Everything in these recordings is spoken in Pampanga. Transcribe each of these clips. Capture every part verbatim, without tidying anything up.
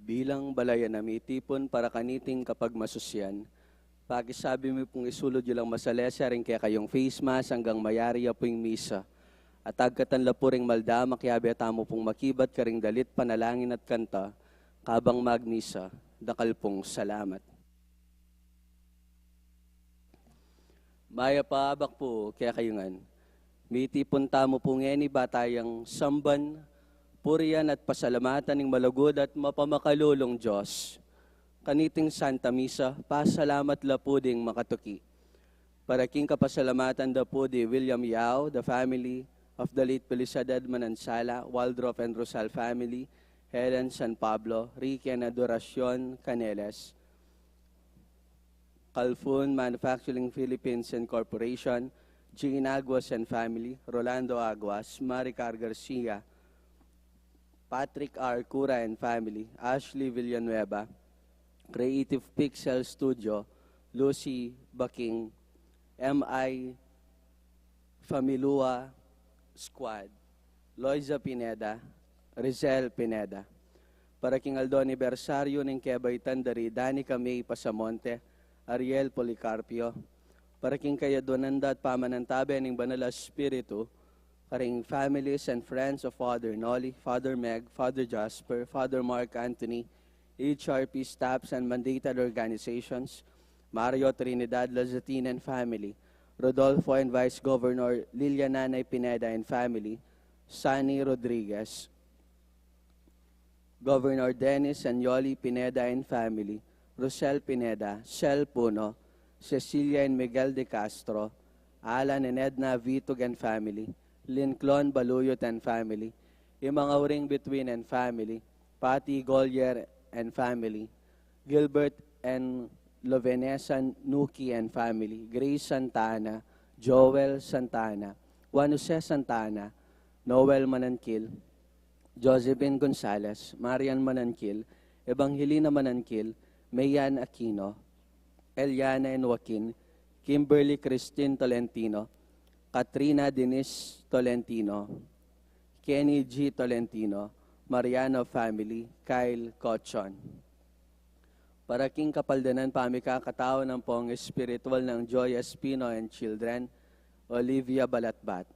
Bilang balayan a mitipun para kaniting kapagmasusyan, pakisabi mi pung isulud yu lang masalese ring kekayung face mask anggang mayari ya pu ing misa. At agkatan la pu ring maldamak yabe tamu pung makibat karing dalit panalangin at kanta, kabang magmisa, dakal pung salamat. Mayap a abak pu kekayu ngan. Mitipun tamu pu ngeni ba tayang samban, purian at pasalamatan ing malugud at mapamakalulung Dios. Kaniting Santa Misa, pasalamat la pu ding makatuki. Para king kapasalamatan da pu di William Yao, the family of the late Felicidad Manansala, Waldrop and Rosal family, Helen San Pablo, Ricky and Adoracion Canelas, Calfun Manufacturing Philippines Incorporation, Jean Aguas and family, Rolando Aguas, Maricar Garcia, Patrick R. Cura and family, Ashley Villanueva, Creative Pixel Studio, Lucy Baking, M I Familua Squad, Loiza Pineda, Rizel Pineda. Para king aldo anibersaryu ning kebaitan da ri Danica May Pasamonte, Ariel Policarpio. Para king kayadwanan da at pamanantabe ning Banal a Espiritu, karing families and friends of Father Noli, Father Meg, Father Jasper, Father Mark Anthony, H R P staffs and mandated organizations, Mario Trinidad Lazatin and family, Rodolfo and Vice Governor Lilia Nanay Pineda and family, Sunny Rodriguez, Governor Dennis and Yoli Pineda and family, Rosel Pineda, Sel Puno, Cecilia and Miguel de Castro, Alan and Edna Vitug and family, Linclon Baluyot and family, Imang Auring Bituin and family, Patty Golier and family, Gilbert and Lovenesa Nuki and family, Grace Santana, Joel Santana, Juan Jose Santana, Noel Mananquil, Josephine Gonzalez, Marian Mananquil, Evangelina Mananquil, Mayan Aquino, Eliana and Joaquin, Kimberly Christine Tolentino, Katrina Denise Tolentino, Kenny G Tolentino, Mariano family, Kyle Cochon. Para king kapaldanan pamikakatau nang pong espiritual nang Joy Espino and children, Olivia Balatbat.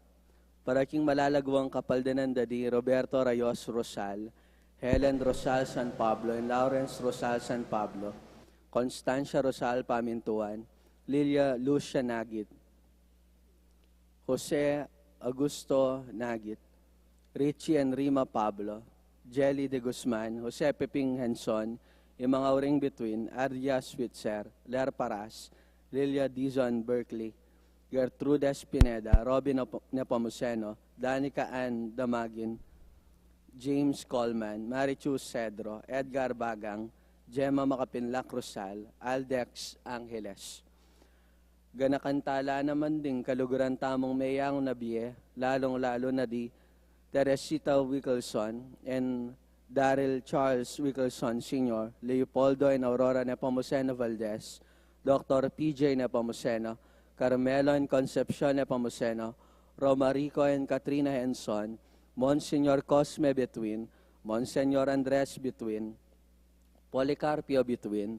Para king malalaguang kapaldanan da di Roberto Rayos Rosal, Helen Rosal San Pablo, and Lawrence Rosal San Pablo, Constancia Rosal Pamintuan, Lilia Lucia Nagit, Jose Augusto Nagit, Richie and Rima Pablo, Jelly de Guzman, Jose Peping Henson, Imang Auring Bituin, Ardia Switzer, Ler Paras, Lilia Dizon Berkeley, Gertrudes Pineda, Robin Nepo-, Nepomuceno, Danica Ann Damagin, James Coleman, Marichu Cedro, Edgar Bagang, Gemma Makapinlak Rosal, Aldex Angeles. Ganakan tala naman ding kaluguran tamung meyang na bie, lalung-lalu na di Teresita Wickelson and Daryl Charles Wickelson Senior, Leopoldo and Aurora Nepomuceno Valdez, Doctor P J Nepomuceno, Carmelo and Concepcion Nepomuceno, Romarico and Katrina Henson, Monsignor Cosme Bituin, Monsignor Andres Bituin, Policarpio Bituin,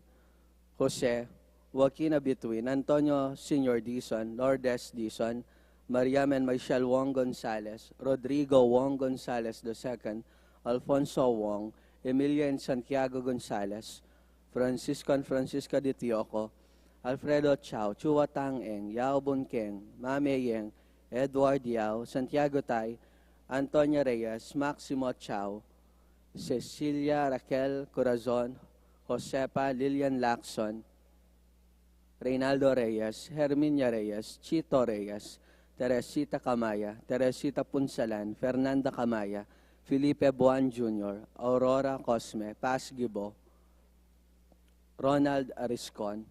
Jose, Joaquina Bituin, Antonio Senior Dizon, Lourdes Dizon, Mariam and Michelle Wong Gonzalez, Rodrigo Wong Gonzalez the second, Alfonso Wong, Emilia and Santiago Gonzalez, Francisco and Francisca de Tioco, Alfredo Chao, Chua Tang Eng, Yao Bun Keng, Mame Yeng, Edward Yao, Santiago Tai, Antonia Reyes, Maximo Chao, Cecilia Raquel Corazon, Josepa Lilian Lacson, Reynaldo Reyes, Herminia Reyes, Chito Reyes, Teresita Camaya, Teresita Punsalan, Fernanda Camaya, Felipe Buan Junior, Aurora Cosme, Paz Gibo, Ronald Ariscon,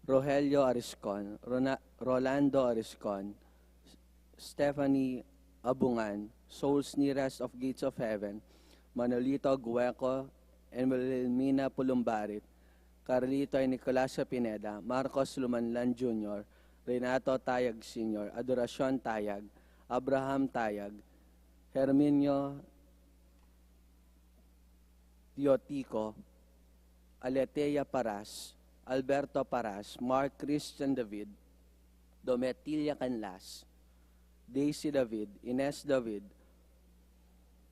Rogelio Ariscon, Rona-, Rolando Ariscon, Stephanie Abungan, Souls Nearest of Gates of Heaven, Manolito Gueco, and Wilhelmina Pulumbarit, Carlito and Nicolasa Pineda, Marcos Lumanlan Junior, Renato Tayag Senior, Adoracion Tayag, Abraham Tayag, Herminio Diotico, Aletea Paras, Alberto Paras, Mark Christian David, Dometilla Canlas, Daisy David, Ines David,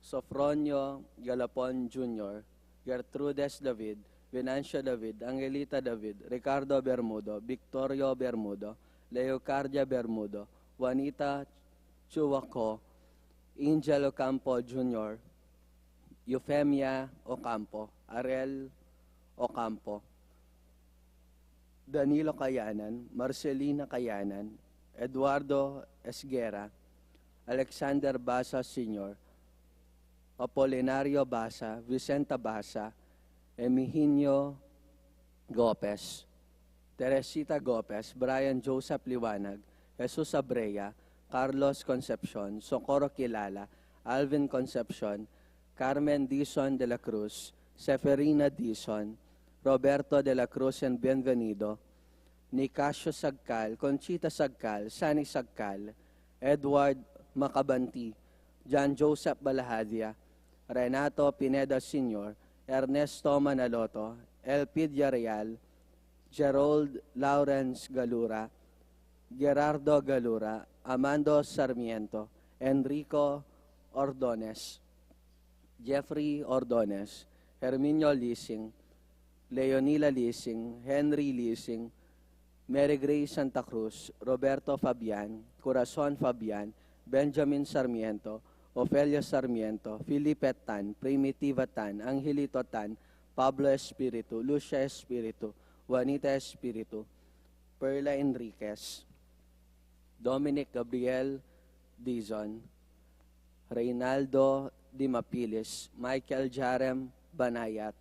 Sofronio Galapon Junior, Gertrudes David, Venancio David, Angelita David, Ricardo Bermudo, Victorio Bermudo, Leocardia Bermudo, Juanita Chuaco, Angel Ocampo Junior, Eufemia Ocampo, Ariel Ocampo, Danilo Kayanan, Marcelina Kayanan, Eduardo Esguerra, Alexander Basa Senior, Apolinario Basa, Vicenta Basa, Emigenio Gopez, Teresita Gopez, Brian Joseph Liwanag, Jesus Abrea, Carlos Concepcion, Socorro Kilala, Alvin Concepcion, Carmen Dizon de la Cruz, Seferina Dizon, Roberto de la Cruz and Bienvenido, Nicasio Sagcal, Conchita Sagcal, Sani Sagcal, Edward Macabanti, John Joseph Balahadia, Renato Pineda Senior, Ernesto Manaloto, Elpidia Real, Gerald Lawrence Galura, Gerardo Galura, Amando Sarmiento, Enrico Ordones, Jeffrey Ordones, Herminio Lising, Leonila Lising, Henry Lising, Mary Grace Santa Cruz, Roberto Fabian, Corazon Fabian, Benjamin Sarmiento, Ofelia Sarmiento, Felipe Tan, Primitiva Tan, Angelito Tan, Pablo Espiritu, Lucia Espiritu, Juanita Espiritu, Perla Enriquez, Dominic Gabriel Dizon, Reynaldo Dimapilis, Michael Jarem Banayat,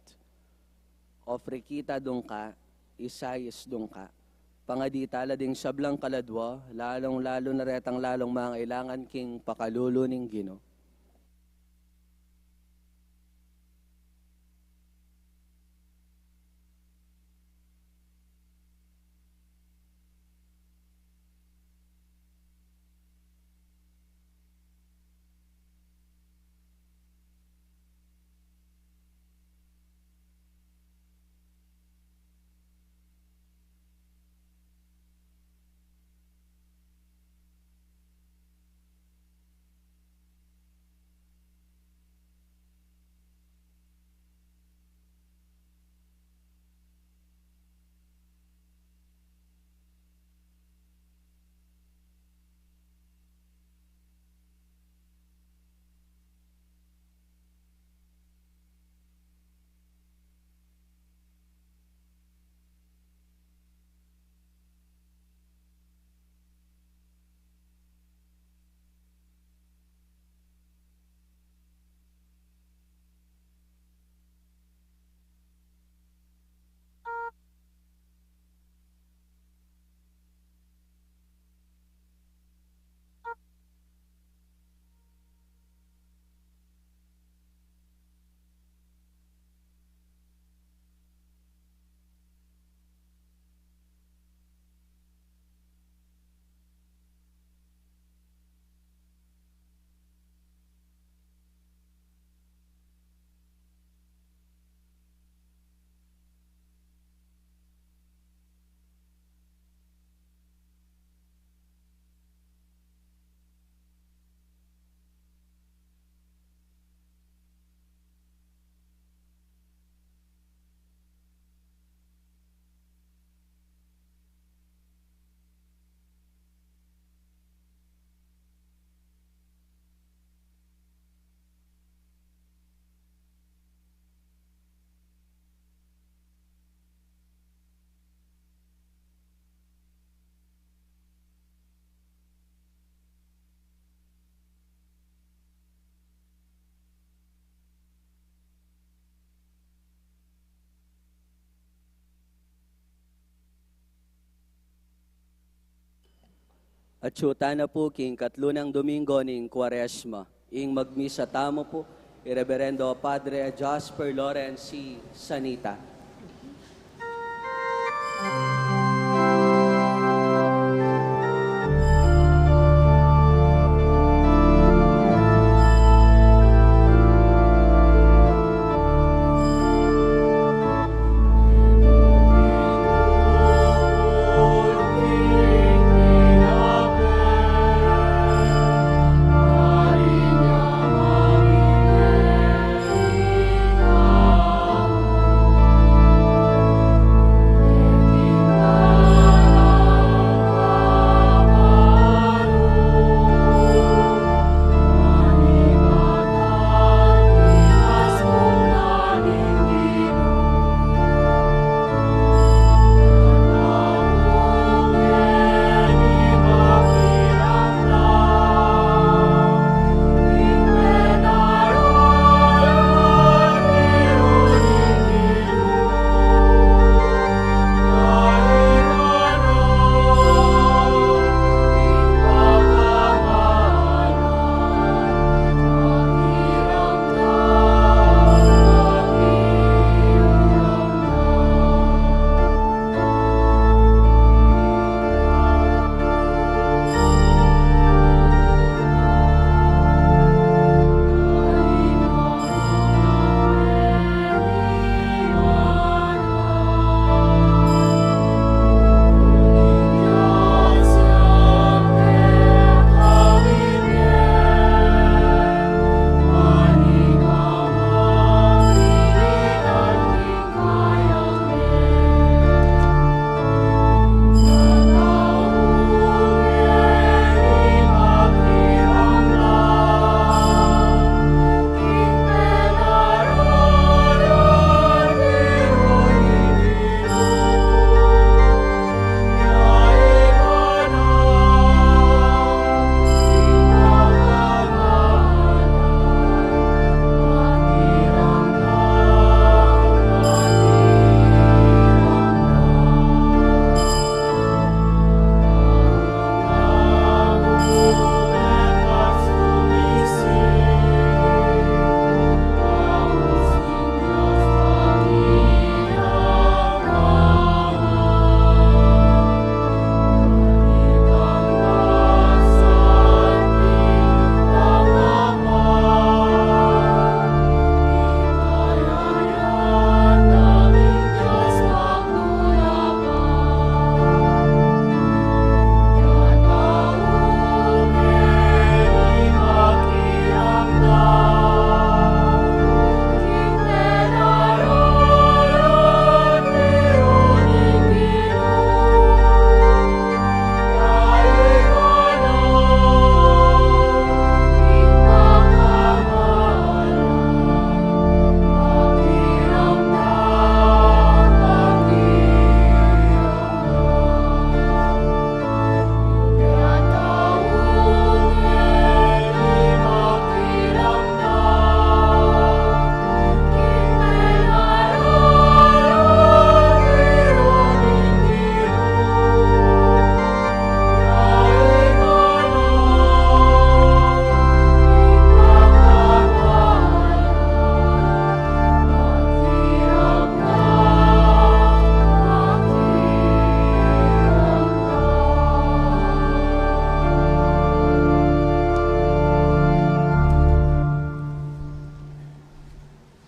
Ofrikita Dungka, Isais Dungka. Pangadi tala ding sablang kaladwa, lalung-lalu na retang lalung mangailangan king pakalulu ning Ginu. Atyu tana pu king katlu nang Domingo ning Kuaresma. Ing magmisa tamu pu, i Reberendo Padre Jasper Lawrence C. Sanita.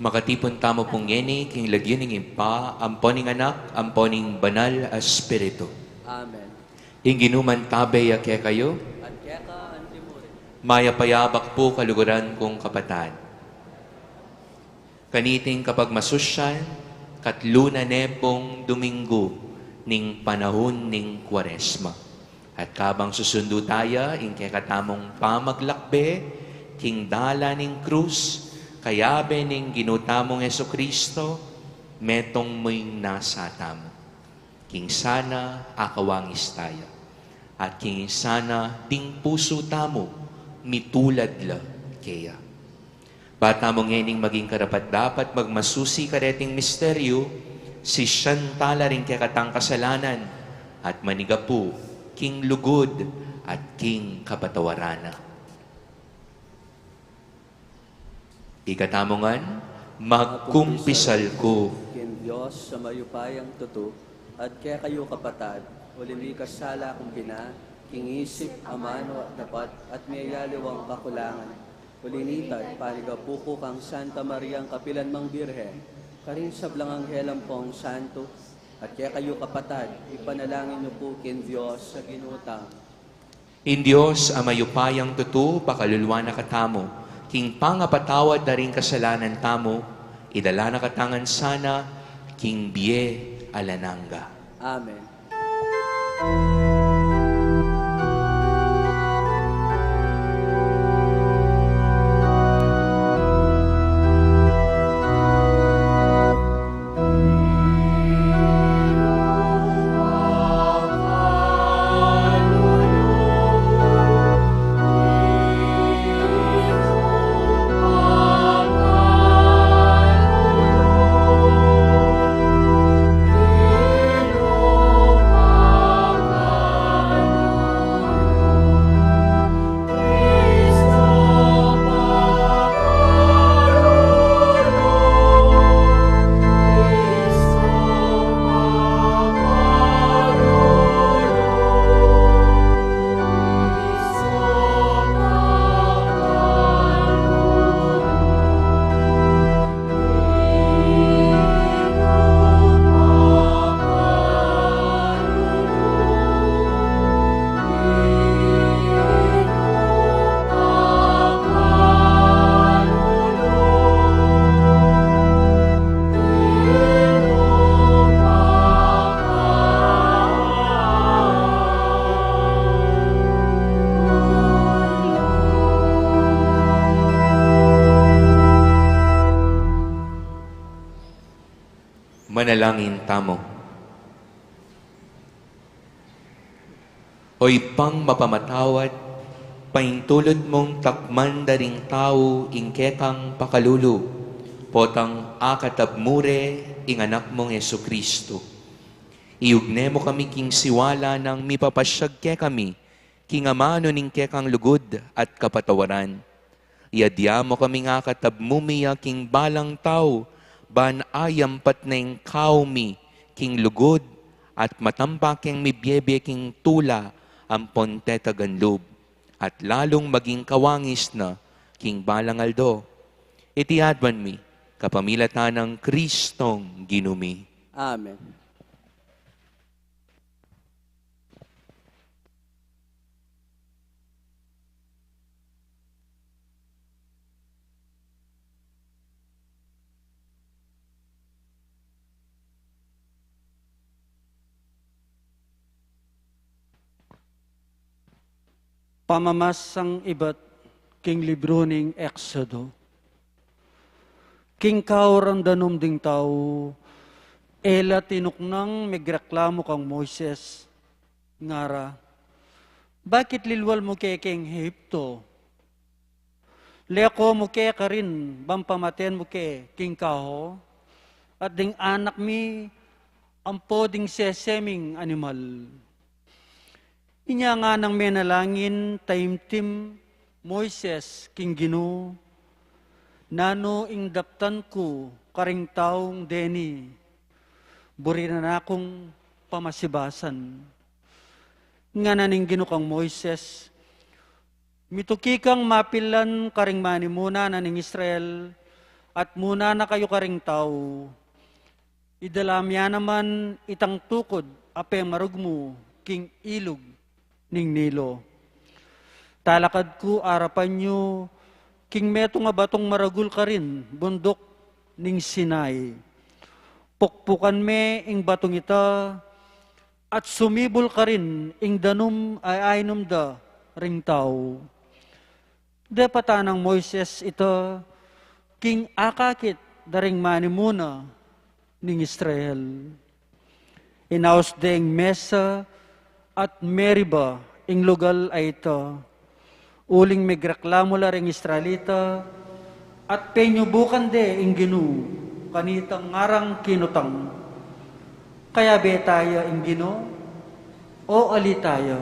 Makatipun tamu pung ngeni king lagyu ning Ibpa, ampo ning Anak, ampo ning Banal a Espiritu. Amen. Ing Ginu mantabe ya kekayu. At keka antimurin. Mayap a yabak pu kaluguran kung kapatad. Kaniting kapagmasusyan, katlu na ne pung Dominggu ning panahun ning Kuaresma. At kabang susundu taya ing kekatamung pamaglakbe king dalan ning krus, kayabe ning Ginu tamung Jesucristo, metung mu ing nasa tamu. King sana akawangis taya. At king sana ding pusu tamu mitulad la keya. Ba tamu ngening maging karapat-dapat magmasusi kareting misteryu, sisian tala ring kekatang kasalanan, at manigapu king lugud at king kapatawaran na. Ikatamu ngan, magkumpisal ku king Dios a mayupayang tutu, at kekayu kapatad, uling mikasala kung bina, king isip, amanu at dapat, at miyayaliwang kakulangan. Uli nita, panigapu ku kang Santa Mariang kapilan mang Birhen, karing sablang anghel ampong santo, at kekayu kapatad, ipanalangin yu ku king Dios a Ginu tamu. Ing Dios a mayupayang tutu, pakaluluan na katamu, king pangapatawad da ring kasalanan tamu, idala na katamu ngan sana king bie alang angga. Amen. Manalangin tamu. O Ibpang mapamatawad, paintulut mung takman da ring tau ing kekang pakalulu, potang akatab mu re ing Anak mung Jesucristo. Iugne mu kami king siwala nang mipapasyag kekami, king amanu ning kekang lugud at kapatawaran. Iadya mu kaming akatab mu mi ya king balang tau, ban ayampat na ing kau mi king lugud, at matampak yang mibiebie king tula ampon tetagan lub, at lalung maging kawangis na king balang aldo. Iti adwan mi, kapamilatan nang Kristong Ginu mi. Amen. Pamamasang ibat king libru ning Exodo. King kauran danum ding tau, e la tinuknang megreklamu kang Moises, ngara, "Bakit lilwal mu ke king Ehipto? Leko mu ke karin, ban pamaten mu ke king kaho, at ding anak mi ampo ding sese ming animal." Inya nganang menalangin taimtim Moises king Ginu, "Nanu ing daptan ku karing taung deni? Buri na nakung pamasibasan." Ngana ning Ginu kang Moises, "Mituki kang mapilan karing manimuna na ning Israel, at muna na kayu karing tau. Idala mi ya naman itang tukud a pemarugmu king ilug ning Nilo. Talakad ku arapan yu king metung a batung maragul karin bunduk ning Sinai. Pukpukan me ing batung ita, at sumibul karin ing danum a ainum da ring tau. Depatan nang Moises ita king akakit da ring manimuna ning Israel. Inaus de ing Mesa at Meriba ing lugal a ita, uling megreklamu la ring Israelita, at penyubukan de ing Ginu kanitang ngarang kinutang. Kayabe taya ing Ginu, o ali taya?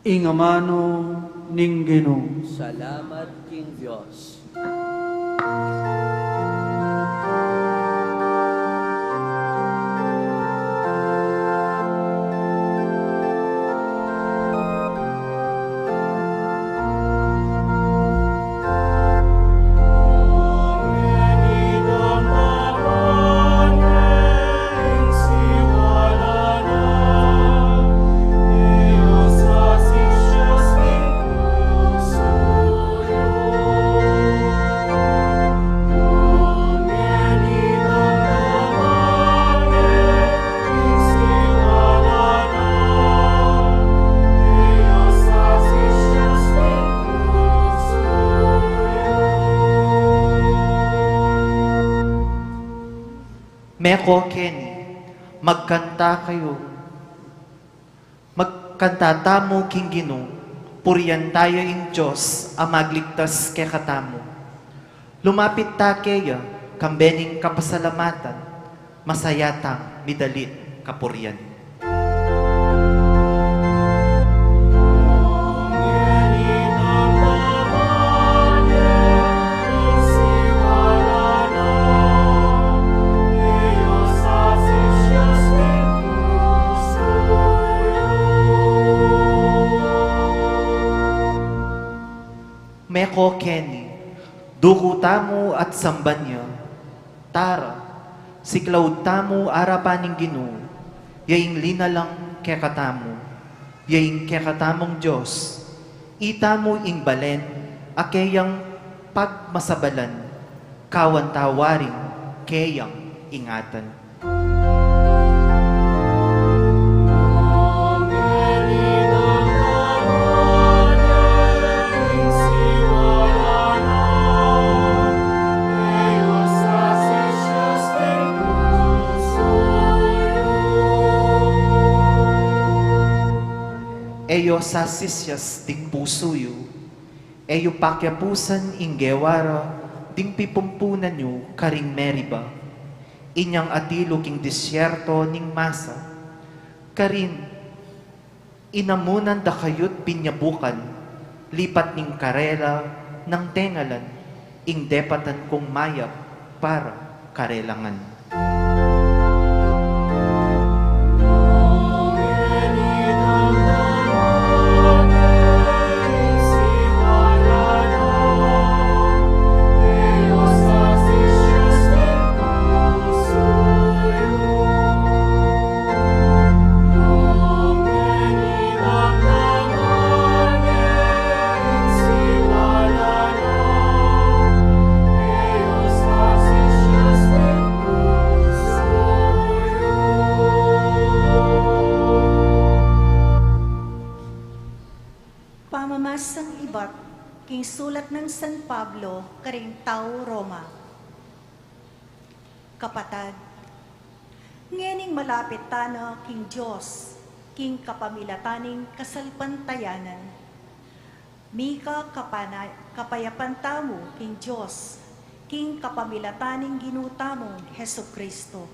Ing amanu ning Ginu. Salamat king Dios. Meko keni, magkanta kayu. Magkanta tamu king Ginu, purian tayu ing Dios a magligtas kekatamu. Lumapit ta keya, kambe ning kapasalamatan, masaya tang midalit kapurian. Meko keni, duku tamu at samban ya. Tara, siklaud tamu arapan ning Ginu, ya ing linalang kekatamu, ya ing kekatamung Dios. Itamu ing balen a keyang pagmasabalan, kawan ta waring keyang ingatan. E yo sasisias ding pusu yu, e yu pakiapusan ing gewa ra ding pipumpunan yu karing Meriba. Inyang atilu king disyerto ning Masa, karin inamunan da kayut pinyabukan, lipat ning karela nang tengalan, ing depatan kung mayap para karela ngan. Pamamasang ibat king sulat nang San Pablo karing tau Roma. Kapatad, ngening malapit tana king Dios, king kapamilatan ning kasalpantayanan, mika kapana-, kapayapan tamu king Dios, king kapamilatan ning Ginu tamung Jesucristo.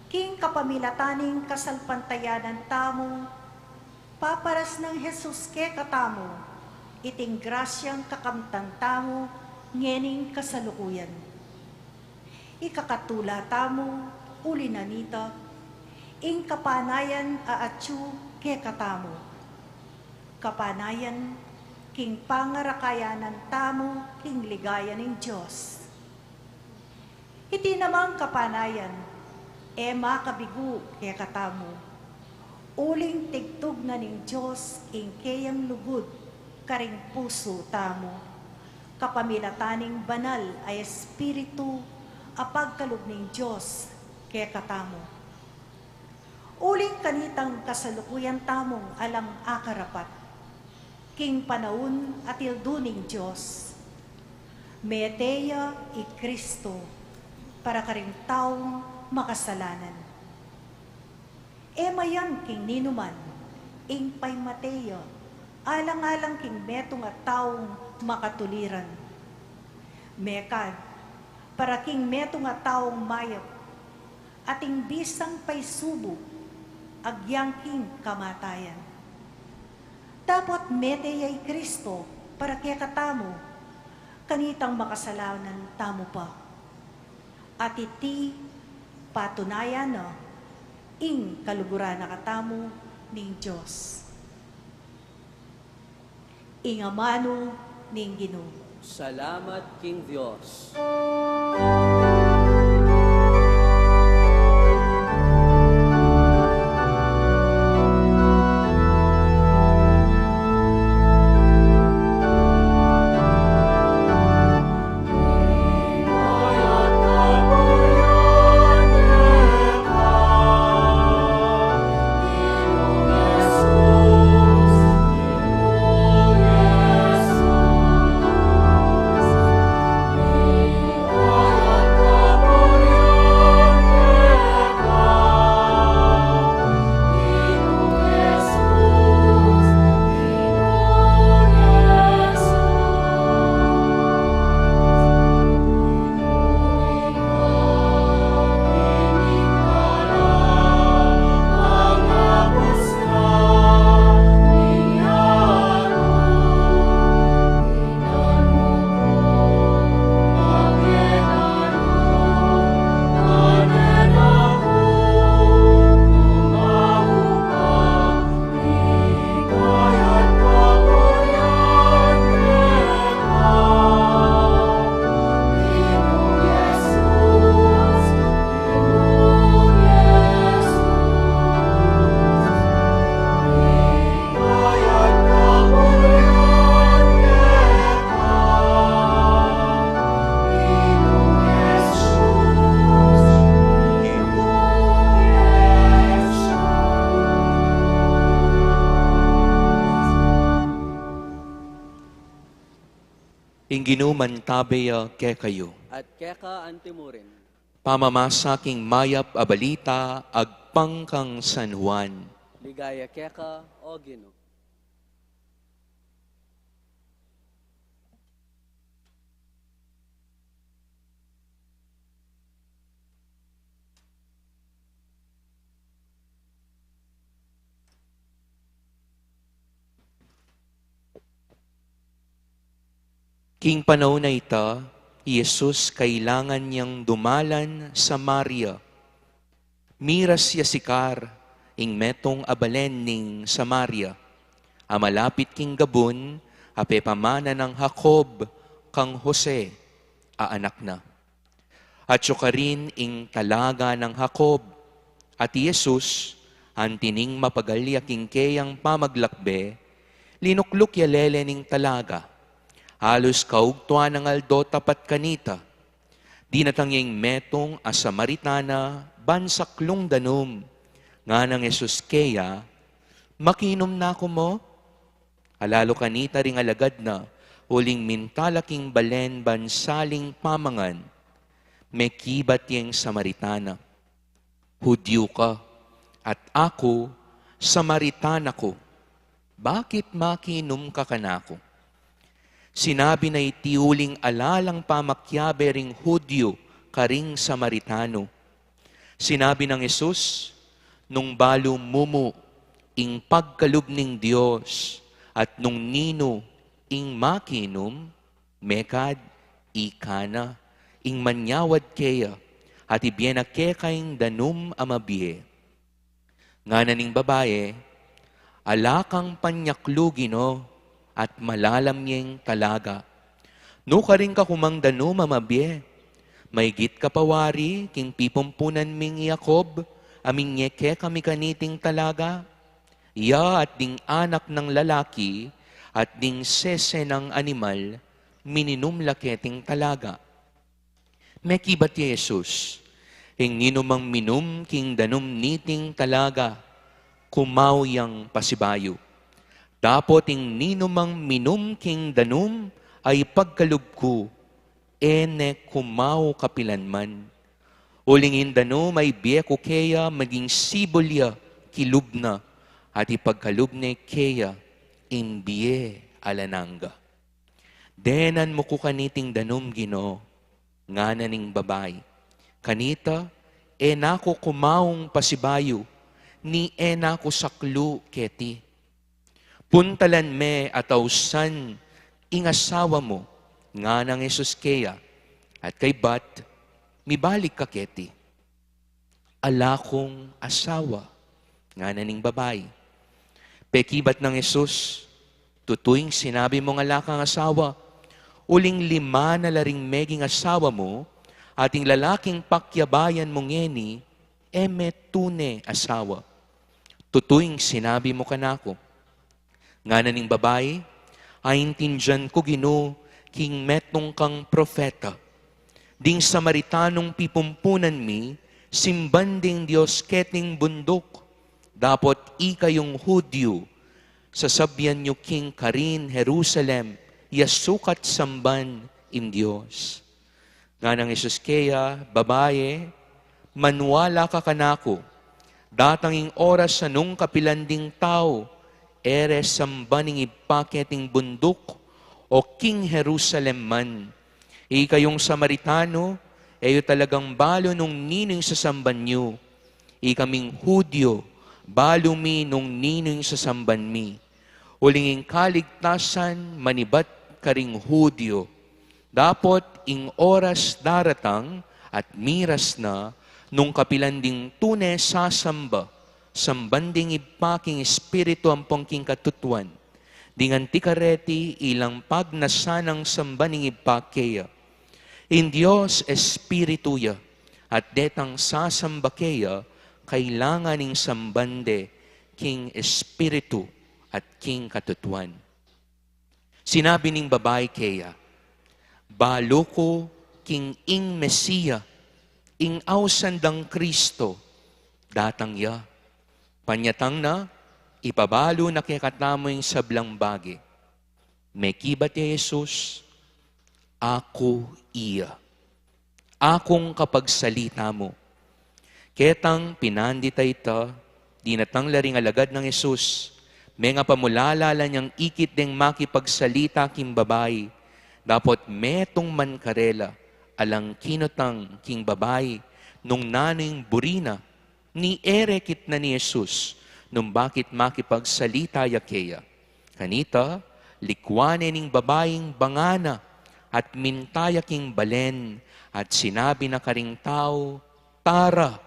King kapamilatan ning kasalpantayanan tamu, paparas nang Jesus kekatamu iting grasyang kakamtan tamu ngening kasalukuyan. Ikakatula tamu uli na nita ing kapanayan a atyu kekatamu. Kapanayan king pangarakayanan tamu king ligaya ning Dios. Iti namang kapanayan, e makabigu kekatamu, uling tigtug na ning Dios ing keyang lugud karing pusu tamu, kapamilatan ning Banal a Espiritu a pagkalub ning Dios kekatamu. Uling kanitang kasalukuyan tamung alang akarapat, king panaun a tildu ning Dios, mete ya i Kristo para karing taung makasalanan. E mayan king ninuman ing paimate ya alang-alang king metung a taung makatuliran. Mekad, para king metung a taung mayap, ating bisang paisubu agyang king kamatayan. Dapot mete ya i Kristo para kekatamu, kanitang makasalanan tamu pa. At iti patunayan na ing kaluguran na katamu ning Dios. Ing amanu ning Ginu. Salamat king Dios. Ing Ginu mantabe ya kekayu. At keka antimurin. Pamamasa king mayap a balita agpang kang San Juan. Ligaya keka, O Ginu. King panaun a ita, i Jesus kailangan yang dumalan Samaria. Miras ya Sicar, ing metung a balen ning Samaria, a malapit king gabun a pepamana nang Jacob kang Jose a anak na. Atyu karin ing talaga nang Jacob, at i Jesus, anti ning mapagal ya king keyang pamaglakbe, linukluk ya lele ning talaga. Alus kaugtuan nang aldo tapat kanita, dinatang ya ing metung a Samaritana ban saklung danum. Ngana nang Jesus keya, "Makinum na ku mo?" Alalu kanita ring alagad na, uling minta la king balen ban saling pamangan. Mekibat ya ing Samaritana, "Hudyu ka, at aku, Samaritana ku. Bakit makinum ka kanaku?" Sinabi na iti uling ala lang pamakiabe ring Hudyu karing Samaritano. Sinabi nang Jesus, "Nung balu mumu ing pagkalub ning Dios, at nung ninu ing makinum, mekad ika na ing manyawad keya, at ibie na keka ing danum a mabie." Ngana ning babai, "Ala kang panyaklu, Ginu, at malalam yeng talaga. Nukarin ka ku mang danum a mabie, maigit ka pa wari king pipumpunan ming i Jacob, a minye kekami kaniting talaga? Iya at ding anak nang lalaki at ding sese nang animal, mininum la keting talaga. Mekibat ya i Jesus, ing ninumang minum king danum niting talaga, kumau yang pasibayu. Dapot ing ninumang minum king danum a ipagkalub ku, e ne kumau kapilan man. Uling ing danum a ibie ku keya maging sibul ya kilub na, at ipagkalub ne keya ing bie alang angga. Denan mu ku kaniting danum, Ginu, ngana ning babai. Kanita, e na ku kumaung pasibayu, ni e na ku saklu keti. Puntalan me at ausan ing asawa mu, ngana nang Jesus keya, at kaybat, mibalik ka keti. Ala kung asawa, ngana ning babai. Pekibat nang Jesus, tutu ing sinabi mung ala kang asawa, uling lima na la ring meging asawa mu, at ing lalaking pakyabayan mu ngeni, e me tune asawa. Tutu ing sinabi mu kanaku. Ngana ning babai, aintindian ku, Ginu, king metung kang propeta. Ding Samaritanung pipumpunan mi, simban ding Dios keting bunduk. Dapot ikayung Hudyu, sasabian yu king karin Jerusalem, ya sukat samban ing Dios. Ngana nang Jesus keya, babai, maniwala ka kanaku, datang ing oras a nung kapilan ding tau, e re samban ing Ibpa keting bunduk, o king Jerusalem man. Ikayung Samaritano, e yu talagang balu nung ninu ing sasamban yu. Ikaming Hudyu, balu mi nung ninu ing sasamban mi. Uling ing kaligtasan manibat karing Hudyu. Dapot ing oras daratang at miras na nung kapilan ding tune sasamba, samban ding Ibpa king Espiritu ampong king katutuan. Ding anti kareti ilang pagnasan nang samban ing Ibpa keya. Ing Dios Espiritu ya, at detang sasamba keya, kailangan ing samban de king Espiritu at king katutuan. Sinabi ning babai keya, balu ku king ing Mesia, ing ausan dang Kristo, datang ya. Panyatang na, ipabalu na kekatamu ing sablang bage. Mekibat ya i Jesus, aku iya. Akung kapagsalita mu. Ketang pinandit a ita, dinatang la ring alagad nang Jesus, mengapamulala la niang ikit deng makipagsalita king babai, dapot metung man karela, alang kinutang king babai, nung nanu ing buri na, ni e re kitnan i Jesus, nung bakit makipagsalita ya keya. Kanita, likwan ne ning babai ing banga na, at minta ya king balen, at sinabi na karing tau, tara,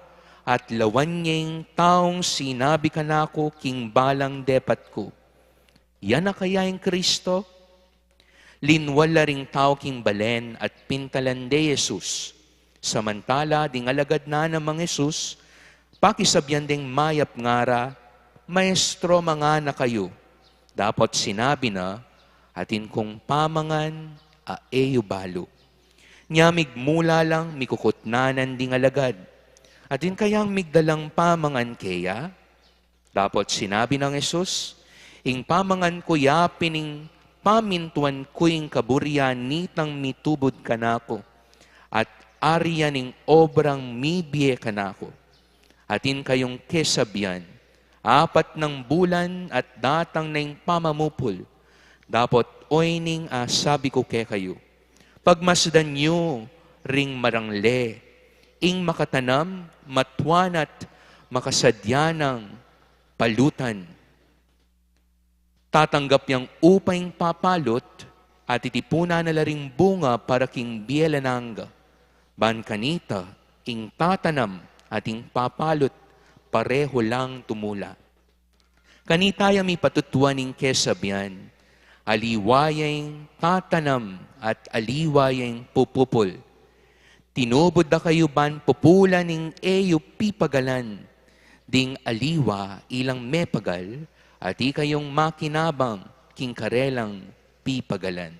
at lawan ye ing taung sinabi kanaku king balang depat ku. Iya na kaya ing Kristo? Linwal la ring tau king balen at pintalan de i Jesus. Samantala ding alagad na nang Jesus, pakisabian deng mayap, ngara, Maestro, mangana kayu. Dapot sinabi na, atin kung pamangan a e yu balu. Nya migmula lang mikukutnanan ding alagad. Atin kayang migdalang pamangan keya? Dapot sinabi nang Jesus, ing pamangan ku ya pin ing pamintuan ku ing kaburian nitang mitubud kanaku, at ari ya ning obrang mibie kanaku. Atin kayung kesabian, apat nang bulan at datang na ing pamamupul, dapot oyni ing asabi ku kekayu, pagmasdan yu ring marangle, ing makatanam, matuan at makasadya nang palutan. Tatanggap yang upa ing papalut, at titipunan na la ring bunga para king bie alang angga. Ban kanita, ing tatanam at ing papalut pareho lang tumula. Kanita ya mipatutuan ing kesabian, Aliwa ya ing tatanam at aliwa ya ing pupupul. Tinubud da kayu ban pupulan ing e yu pipagalan, ding aliwa ilang mepagal, at ikayung makinabang king karelang pipagalan.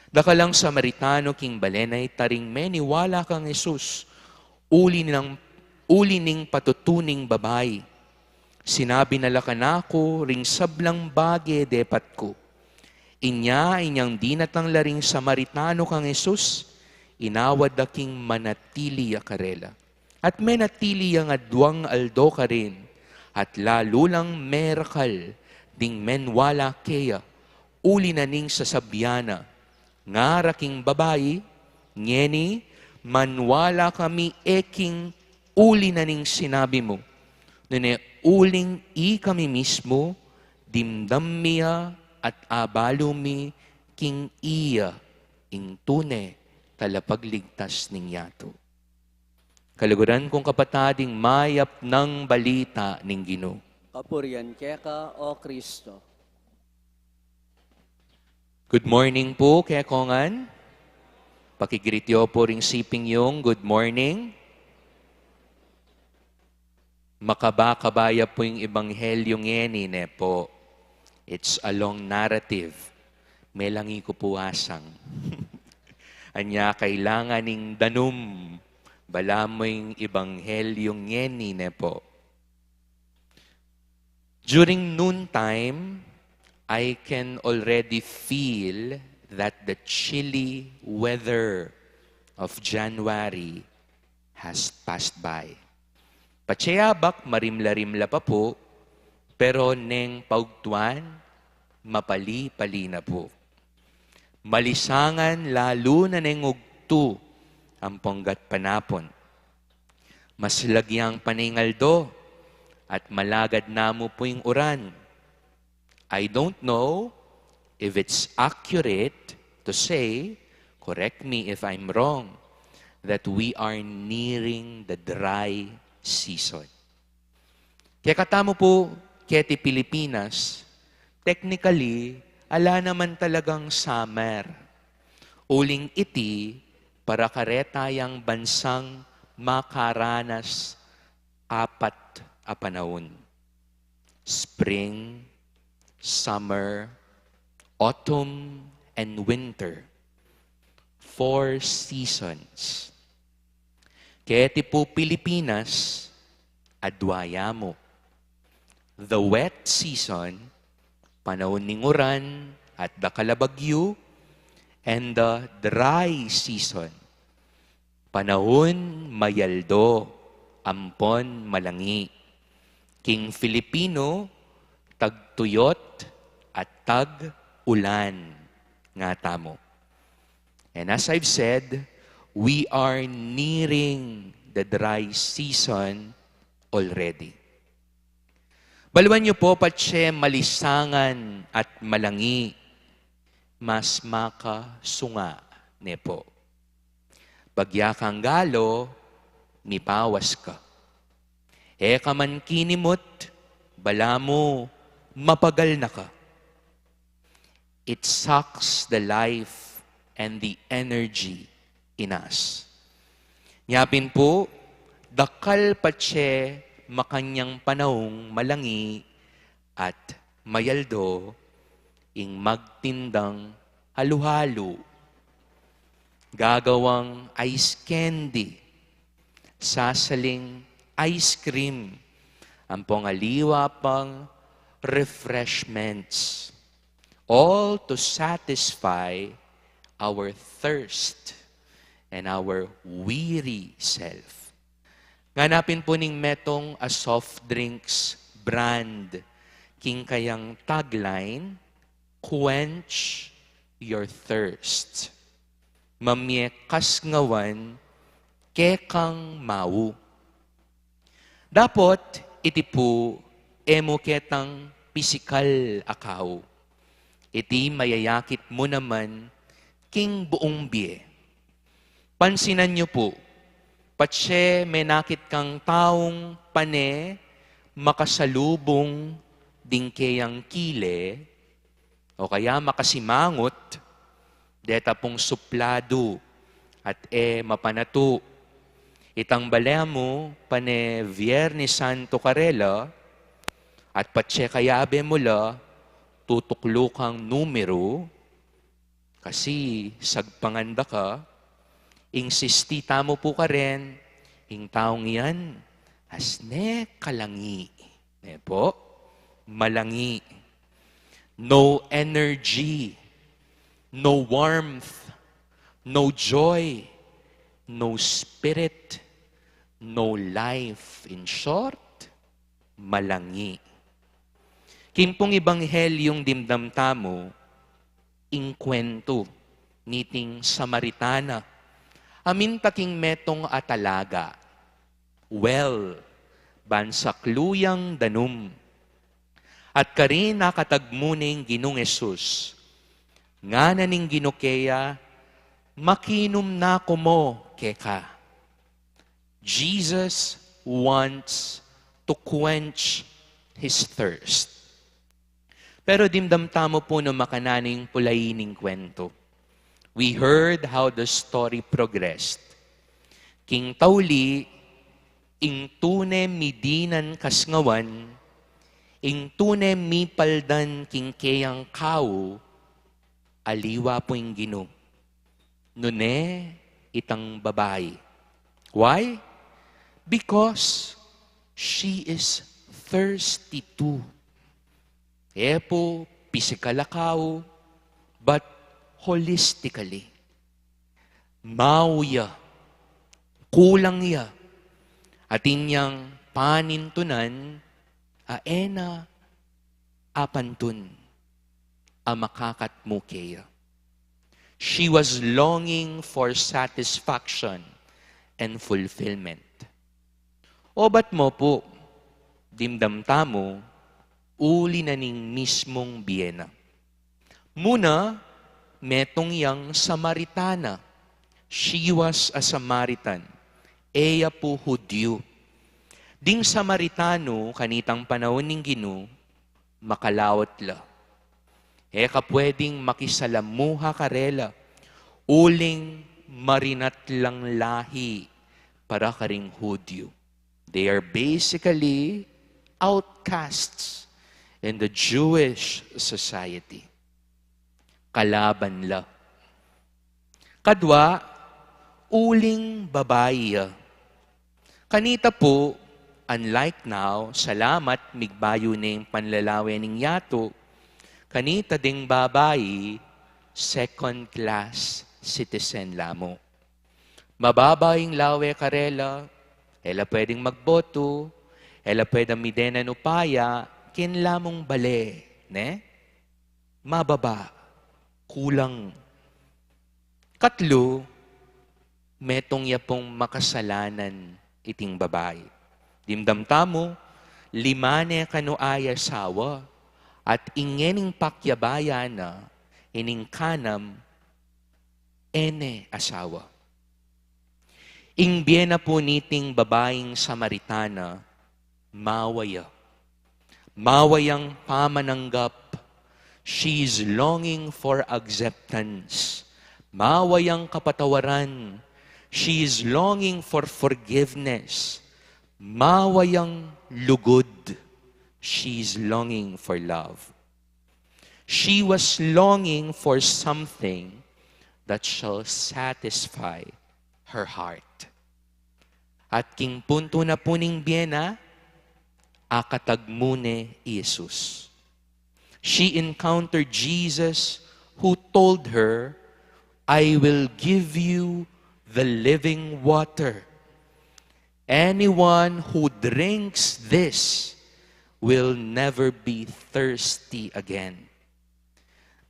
Dakal lang Samaritano king balen a ita ring meniwala kang Jesus, uli nang, uli ning patutuning babai. Sinabi na la kanaku ring sablang bage depat ku. Inya, inyang dinatang la ring Samaritano kang Jesus, inawad da king manatili ya karela. At menatili yang adwang aldo karin, at lalu lang merakal ding menwala keya, uli na ning sasabian na, ngara king babai, ngeni, manwala kami e king uli na ning sinabi mu. Nune uling ikami mismu, dimdam mi ya at abalu mi king iya ing tune talapagligtas ning yatu. Kaluguran kung kapatad, ing mayap nang balita ning Ginu. Kapurian keka, O Kristo. Good morning pu kekongan. Pakigreet yu pu ring siping yung good morning. Makaba-kaba ya pu ing ebanghelyo ngeni, ne pu. It's a long narrative. Melangi ku pu asang. Anya kailangan ing danum, balamu ing ebanghelyo ngeni, ne pu. During noontime, I can already feel that the chilly weather of January has passed by. Patse abak, marimla-rimla pa pu, pero neng paugtuan, mapali-pali na pu. Malisangan lalu na neng ugtu ampong gatpanapun. Maslag yang pane ing aldo at malagad na mu pu ing uran. I don't know if it's accurate to say, correct me if I'm wrong, that we are nearing the dry season. Kekatamu pu, keti Pilipinas, technically, ala naman talagang summer. Uling iti, para kareta yang bansang makaranas apat a panaun. Spring, summer, autumn, and winter. Four seasons. Keti pu Pilipinas, adwa ya mu. The wet season, panaun ning uran at dakal a bagyu, and the dry season, panaun mayaldo ampon malangi. King Filipino, tagtuyot at tag-ulan nga tamu. And as I've said, we are nearing the dry season already. Baluan yu pu, patse malisangan at malangi, mas makasunga ne pu. Bagya kang galo, mipawas ka. E ka man kinimut, balamu mapagal na ka. It sucks the life and the energy in us. Nya pin pu, dakal patse makanyang panaung malangi at mayaldo ing magtindang halu-halu, gagawang ice candy, sasaling ice cream, ampong aliwa pang refreshments, all to satisfy our thirst and our weary self. Nganapin pu ning metung a soft drinks brand, king kayang tagline, "Quench your thirst." Mamie kasngawan kekang mau. Dapot iti pu e mu ketang pisikal a kau. Iti mayayakit mu naman king buung bie. Pansinan yu pu, patse menakit kang taung pane makasalubung ding keyang kile, o kaya makasimangut, deta pung supladu at e mapanatu. Itang bale mu, pane Biernes Santo karela, at patse kayabe mu la, tutuklu kang numeru, kasi sagpangan da ka, ing sisita mu pu karen, ing taung yan, asne kalangi. Ne po? Malangi. No energy, no warmth, no joy, no spirit, no life. In short, malangi. King pung Ebanghelyung dimdam tamu, ing kwentu niting Samaritana, a minta king metung a talaga, well, ban saklu yang danum. At karin akatagmu ne ing Ginung Jesus. Ngana ning Ginu keya, "Makinum na kumu keka." Jesus wants to quench his thirst. Pero dimdam tamu pu nung makananu ing pulai ning kwentu. We heard how the story progressed. King tauli, ing tune midinan kasngawan, ing tune mipaldan king keyang kau, aliwa pu ing Ginu. Nune itang babai. Why? Because she is thirsty too. E pu pisikal a kau, but holistically. Mau ya, kulang ya, atin yang panintunan, a e na apantun a makakatmu keya. She was longing for satisfaction and fulfillment. Obat mu pu, dimdam tamu, uli na ning mismung bie na. Muna, metung yang Samaritana. She was a Samaritan. E ya pu Hudyu. Ding Samaritano, kanitang panaun ning Ginu, makalaut la. E ka pwedeng makisalamuha karela, uling marinat lang lahi para karing Hudyu. They are basically outcasts in the Jewish society. Kalaban la. Kadwa, uling babai ya. Kanita pu, unlike now, salamat, migbayu ne ing panlalawe ning yatu, kanita ding babai, second class citizen la mu. Mababa ing lawe karela, e la pwedeng magbotu, e la pwedeng midenan upaya, ken la mung bale, ne? Mababa, kulang. Katlu, metung ya pung makasalanan iting babai. Dimdam tamu, lima ne kanu a asawa, at ing ngening pakyabaya na, ining kanam, e ne asawa. Ing bie na pu niting babaing Samaritana, mawa ya. Mawa yang pamananggap. She's longing for acceptance. Mawa yang kapatawaran. She's longing for forgiveness. Mawa yang lugud. She's longing for love. She was longing for something that shall satisfy her heart. At king puntu na pu ning bie na, akatagmu ne i Jesus. She encountered Jesus, who told her, "I will give you the living water. Anyone who drinks this will never be thirsty again."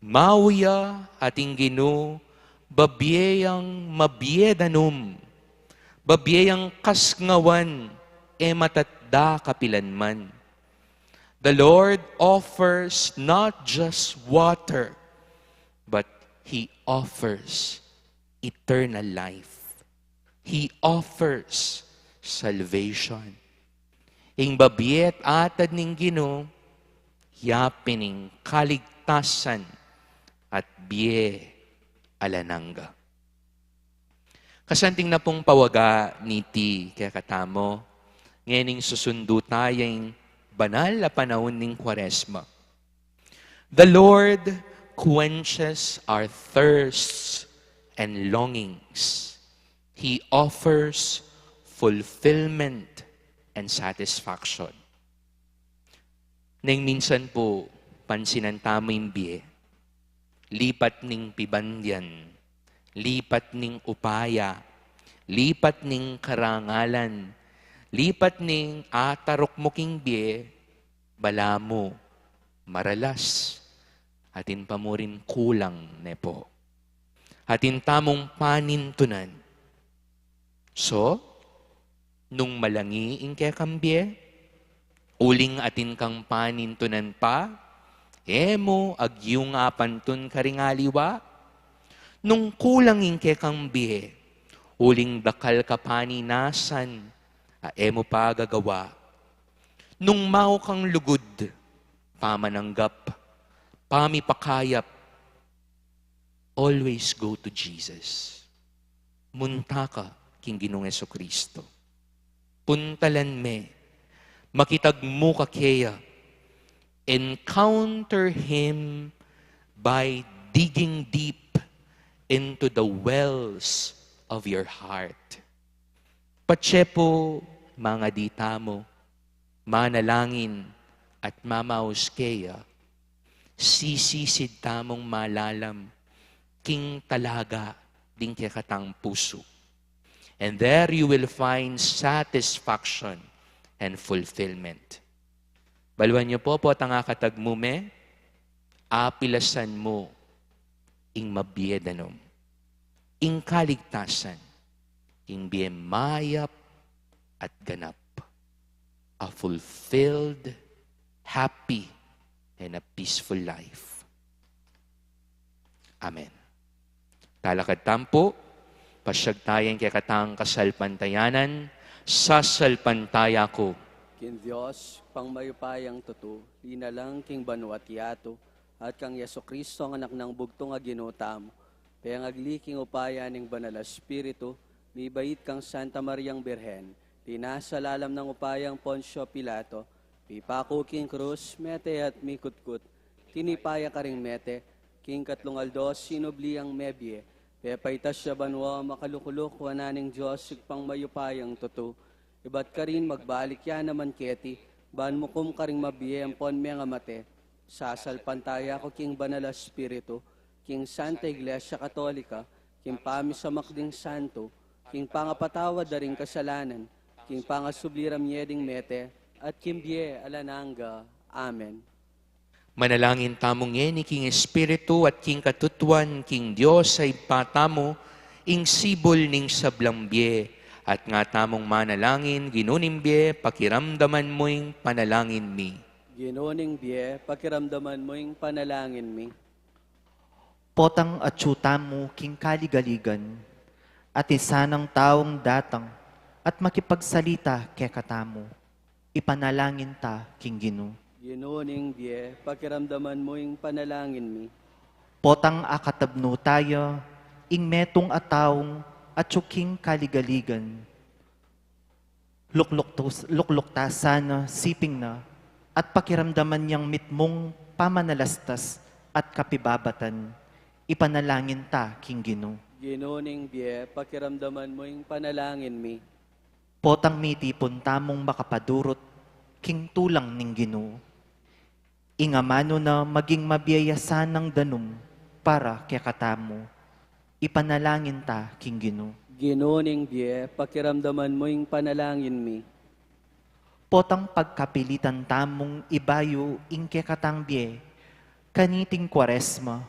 Mau ya ating Ginu, babie yang mabie danum, babie yang kasngawan, e matatda kapilanman. The Lord offers not just water, but He offers eternal life. He offers salvation. Ing babie at atad ning Ginu, ya pin ing kaligtasan at bie alang angga. Kasanting na pung pawaga niti kekatamu, ngening susundu taya ing banal a panaun ning Kuaresma. The Lord quenches our thirsts and longings. He offers fulfillment and satisfaction. Neng minsan pu, pansinan tamu ing bie, lipat ning pibandian, lipat ning upaya, lipat ning karangalan, lipat ning ataruk mu king bie, balamu maralas, atin pa murin kulang ne pu. Atin tamung panintunan. So, nung malangi ing kekang bie, uling atin kang panintunan pa, e mu agyung apantun karing aliwa. Nung kulang ing kekang bie, uling dakal ka paninasan a e mu pa gagawa. Nung mau kang lugud, pamananggap, pamipakayap, always go to Jesus. Munta ka king Ginung Jesucristo. Puntalan me, makitagmu ka keya. Encounter Him by digging deep into the wells of your heart. Patse pu, mangadi tamu, manalangin at mamaus keya, sisisid tamung malalam king talaga ding kekatang pusu. And there you will find satisfaction and fulfillment. Baluan yu pu, potang akatagmu me, apilasan mu ing mabie danum, ing kaligtasan, ing bie mayap at ganap, a fulfilled, happy, and a peaceful life. Amen. Talakad tamu pu, pasiag taya ing kekatang kasalpantayanan, sasalpantaya ku king Dios, pang mayupayang tutu, linalang king banua't yatu, at kang Jesucristo, ang Anak nang bugtung a Ginu tamu, pengagli king upaya ning Banal a Espiritu, mibait kang Santa Mariang Birhen, linasa lalam nang upayang Poncio Pilato, pipaku king krus, mete at mikutkut, tinipa ya karing mete, king katlung aldo sinubli yang mebie, pepaitas ya banua, makalukluk wanan ning Dios Ibpang mayupayang tutu, ibat karin magbalik ya naman keti, ban mukum karing mabie ampon mengamate. Sasalpantaya ku king Banal a Espiritu, king Santa Iglesia Katolika, king pamisamak ding santu, king pangapatawad da ring kasalanan, king pangasubli ra mie ding mete, at king bie alang angga. Amen. Manalangin tamu ngeni king Espiritu at king katutuan king Dios a Ibpa tamu, ing sibul ning sablang bie, at nga tamung manalangin, Ginu ning bie, pakiramdaman mu ing panalangin mi. Ginu ning bie, pakiramdaman mu ing panalangin mi. Potang atyu tamu king kaligaligan, at isa nang taung datang at makipagsalita kekatamu, ipanalangin ta king Ginu. Ginu ning bie, pakiramdaman mu ing panalangin mi. Potang akatabnu taya ing metung a taung atyu king kaligaligan, lukluk tus-, lukluk ta sana siping na, at pakiramdaman yang mitmung pamanalastas at kapibabatan, ipanalangin ta king Ginu. Ginu ning bie, pakiramdaman mu ing panalangin mi. Potang mitipun tamung makapadurut king tulang ning Ginu, ing amanu na maging mabie ya sanang danum para kekatamu, ipanalangin ta king Ginu. Ginu ning bie, pakiramdaman mu ing panalangin mi. Potang pagkapilitan tamung ibayu ing kekatang bie kaniting Kuaresma,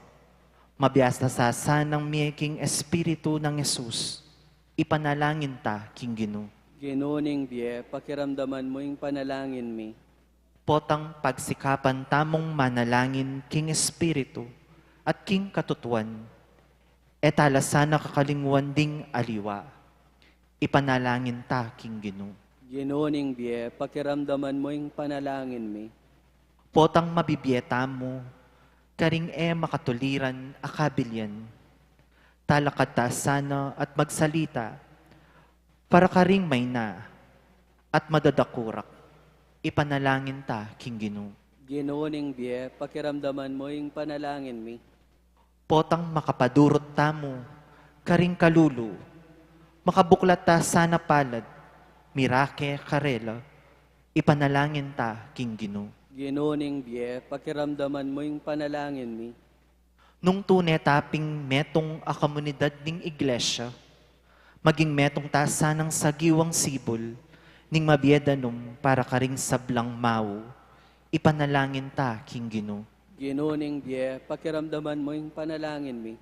mabiasa sa sanang mie king Espiritu nang Jesus, ipanalangin ta king Ginu. Ginu ning bie, pakiramdaman mu ing panalangin mi. Potang pagsikapan tamung manalangin king Espiritu at king katutuan, e ta la sana kakalingwan ding aliwa, ipanalangin ta king Ginu. Ginu ning bie, pakiramdaman mu ing panalangin mi. Potang mabibie tamu karing e makatuliran a kabilian. Talakad ta sana at magsalita para karing maina at madadakurak. Ipanalangin ta king Ginu. Ginu ning bie, pakiramdaman mu ing panalangin mi. Potang makapadurut tamu karing kalulu, makabuklat ta sana palad mirake karela. Ipanalangin ta king Ginu. Ginu ning bie, pakiramdaman mu ing panalangin mi. Nung tune ta ping metung a komunidad ning Iglesia, maging metung ta sanang sagiwang sibul ning mabie danum para karing sablang mau. Ipanalangin ta king Ginu. Ginu ning bie, pakiramdaman mu ing panalangin mi.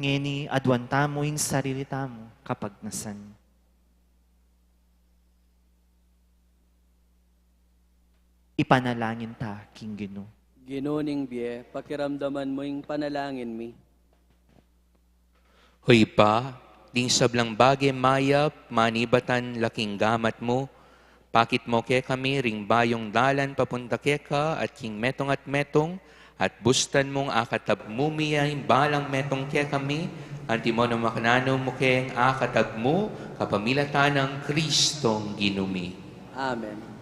Ngeni aduan tamu ing sarili tamu kapagnasan. Ipanalangin ta king Ginu. Ginu ning bie, pakiramdaman mu ing panalangin mi. O Ibpa, ding sablang bage mayap, manibatan la king gamat mu, pakit mu kekami ring bayung dalan papunta keka at king metung at metung, at bustan mung akatab mu mi ing balang metung kekami, antimo nung makananu mu keng akatab mu, kapamilatan nang Kristong Ginu mi. Amen.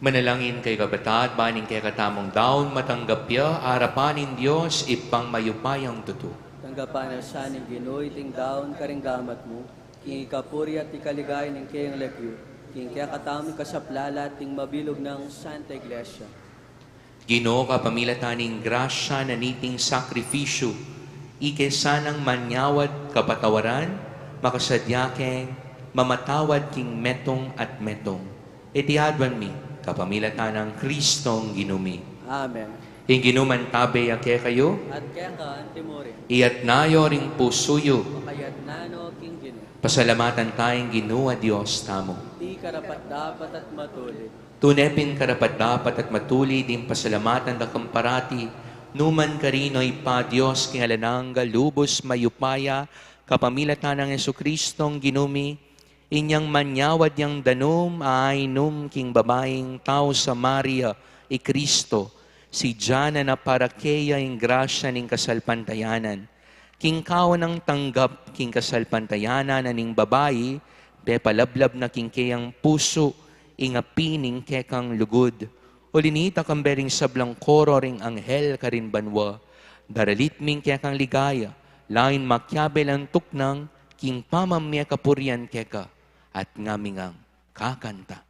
Manalangin kayu, kababata, ban ing kekatamung daun matanggap ya arapan ning Dios Ibpang mayupayang tutu. Tanggapan na sa ning Ginu iting daun karing gamat mu, king ikapuri at ikaligaya ning keyang lagyu, king kekatamung kasaplalan at ning mabilug nang Santa Iglesia. Ginu, kapamilatan ning grasya na niting sakrifisyu, ike sanang manyawad kapatawaran, makasadya keng mamatawad king metung at metung. Iti aduan mi kapamilatan nang Kristong Ginu mi. Amen. Ing Ginu mantabe ya kekayu. At keka antimurin. Iyatas yu ring pusu yu. Makayatas no king Ginu. Pasalamatan taya ing Ginu a Dios tamu. Di karapat-dapat at matulid. Tune pin karapat-dapat at matulid ing pasalamatan da kang parati, nukarin man, karin, o Ibpa, Dios king alang angga, lubus mayupaya, kapamilatan nang Jesucristong Ginu mi, inyang manyawad yang danum a ainum king babaing tau Samaria, i Cristo, si Dios na para keya ing grasya ning kasalpantayanan. King kaunang tanggap king kasalpantayanan na ning babai, pepalablab na king keyang pusu ing api ning kekang lugud. Uli nita, kambe ring sablang koro ring anghel karin banua, daralit mi ing kekang ligaya, lalu makiabe lang tuknang king pamamie kapurian keka, at ngami ngang kakanta.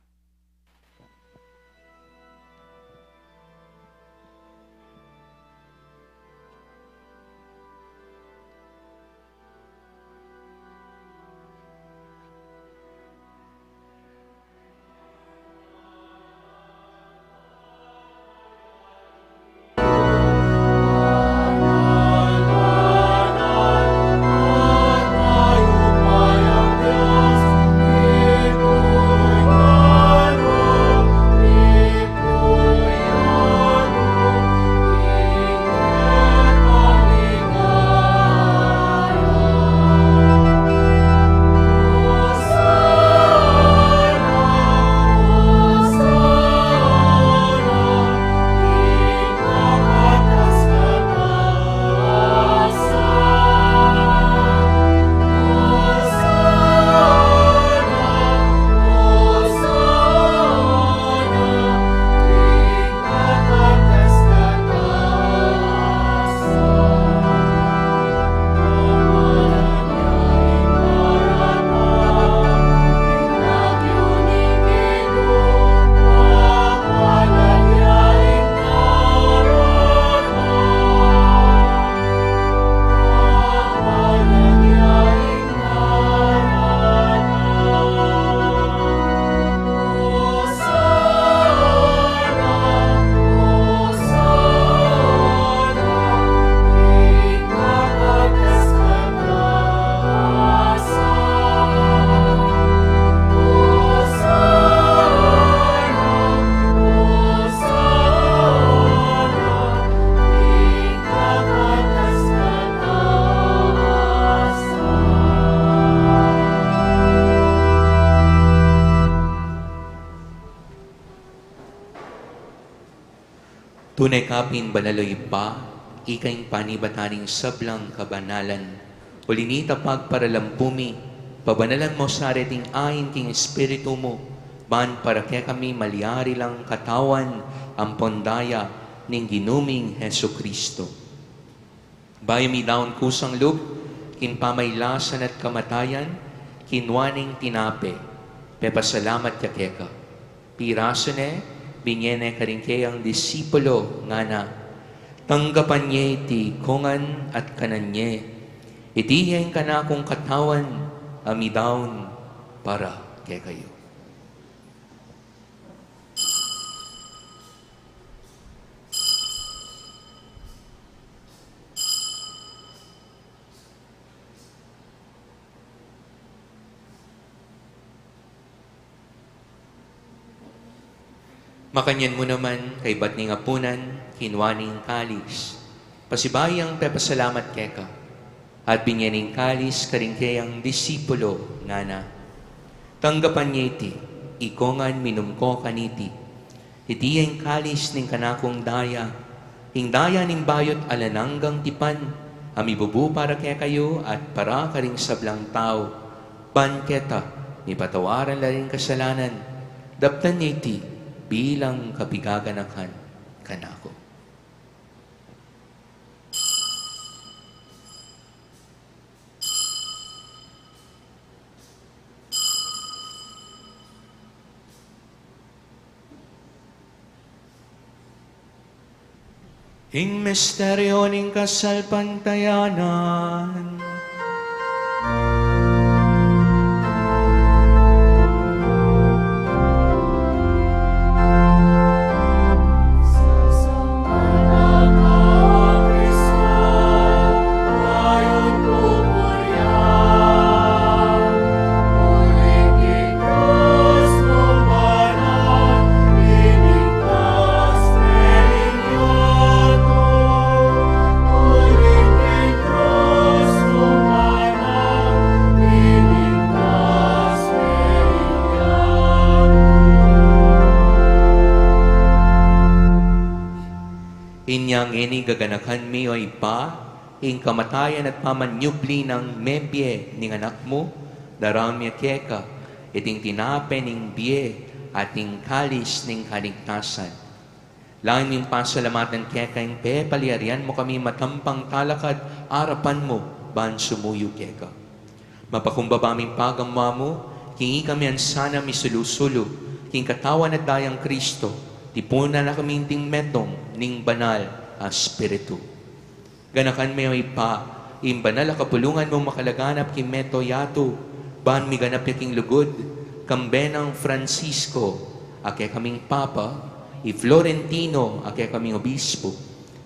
Tune ka pin banal, o Ibpa, ika ing panibatan ning sablang kabanalan. Uli na nita, pagparalampu mi, pabanalan mu sa reting ain king Espiritu mu, ban para kekami malyari lang katawan ampon daya ning Ginu ming Jesucristo. Bayu midaun kusang lub king pamailasan at kamatayan, kinua neng tinape, pepasalamat ya keka. Pirasu ne, binie ne karing keyang disipulu, ngana: Tanggapan ye iti ikongan at kanan ye. Iti ya ing kanakung katawan a midaun para kekayu. Makanyan mu naman, kaybat ning apunan, kinua ne ing kalis, pasibayu yang pepasalamat keka, at binie ne ing kalis karing keyang disipulu, ngana: Tanggapan ye iti ikongan, minum ko kaniti. Iti ya ing kalis ning kanakung daya, ing daya ning bayu't alang anggang tipan, a mibubu para kekayu at para karing sablang tau, ban keta mipatawaran la ring kasalanan. Daptan ye iti bilang kapigaganakan kanaku. Ing misteryu ning kasalpantayanan. Inya ngeni gaganakan mi, o Ibpa, ing kamatayan at pamanyubli nang mebie ning Anak mu, daraun mi keka iting tinape ning bie at ing kalis ning kaligtasan. Lalu ming pasalamatan keka ing pepalyarian mu kami matampang talakad arapan mu ban sumuyu keka. Mapakumbaba ming pagamu-amu, king ikami sana misulu-sulu king Katawan at Daya nang Kristo, tipunan na kami ding metung ning Banal a Espiritu. Ganakan me, o Ibpa, ing banal a kapulungan mung makalaganap king mabilug a yatu, ban miganap ya king lugud, kambe nang Francisco a kekaming Papa, i Florentino a kekaming Obispo,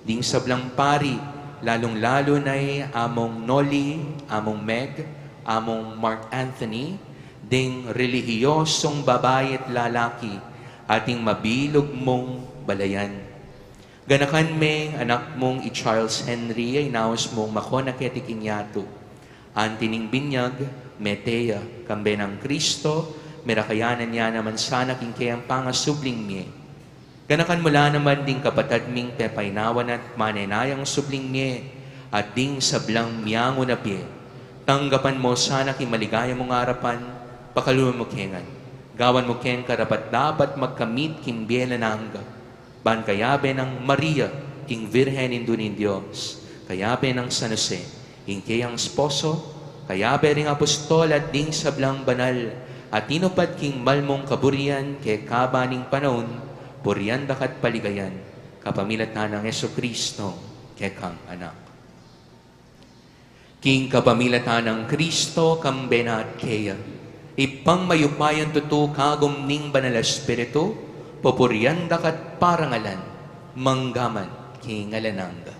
ding sablang pari, lalung-lalu na i Among Noli, Among Meg, Among Mark Anthony, ding relihiyosong babai at lalaki, at ing mabilug mung balayan. Ganakan me ing Anak mung i Charles Henry a inaus mung makona keti king yatu. Anti ning binyag, mete ya, kambe nang Kristo, merakayanan ya naman sana king keyang pangasubling mie. Ganakan mu la naman ding kapatad ming pepainawa na at manenayang subling mie, at ding sablang miangu na bie. Tanggapan mu sana king maligaya mung arapan, pakalulu mu ke ngan. Gawan mu keng karapat-dapat magkamit king bie alang angga. Ban kayabe nang Maria, ing Virgen Indu ning Dios, kayabe nang San Jose, ing keyang esposo, kayabe ring apostol at ding sablang banal a tinupad king malmung kaburian kekaba ning panaun, purian da ka at paligayan, kapamilatan nang Jesucristo, kekang Anak. King kapamilatan nang Kristo, kambe na at keya, Ibpang mayupayang tutu, kagum ning Banal a Espiritu, pupurian da ka at parangalan, mangga man king alang angga.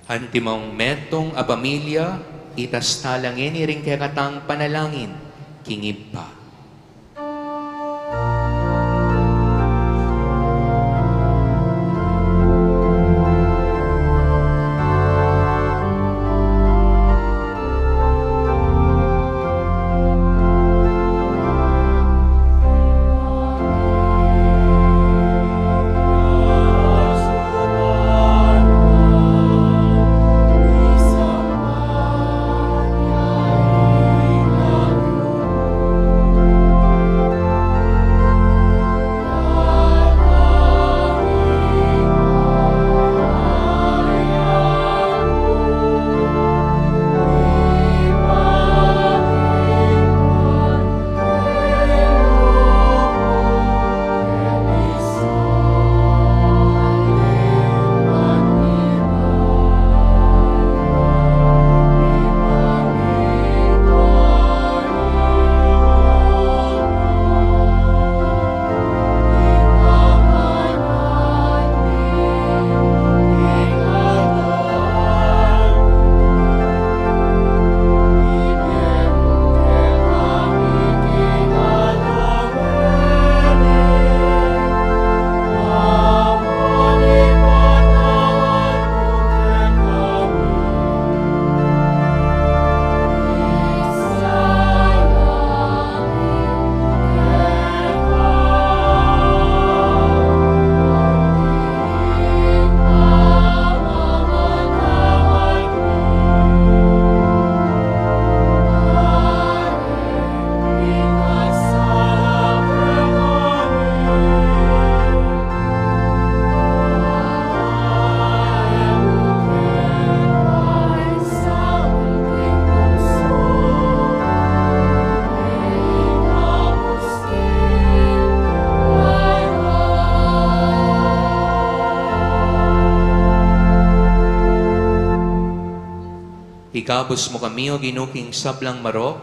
Antimong metung a pamilya, itas tala ngeni ring kekatang panalangin king Ibpa. Kabus mu kami, O Ginu, king sablang marok,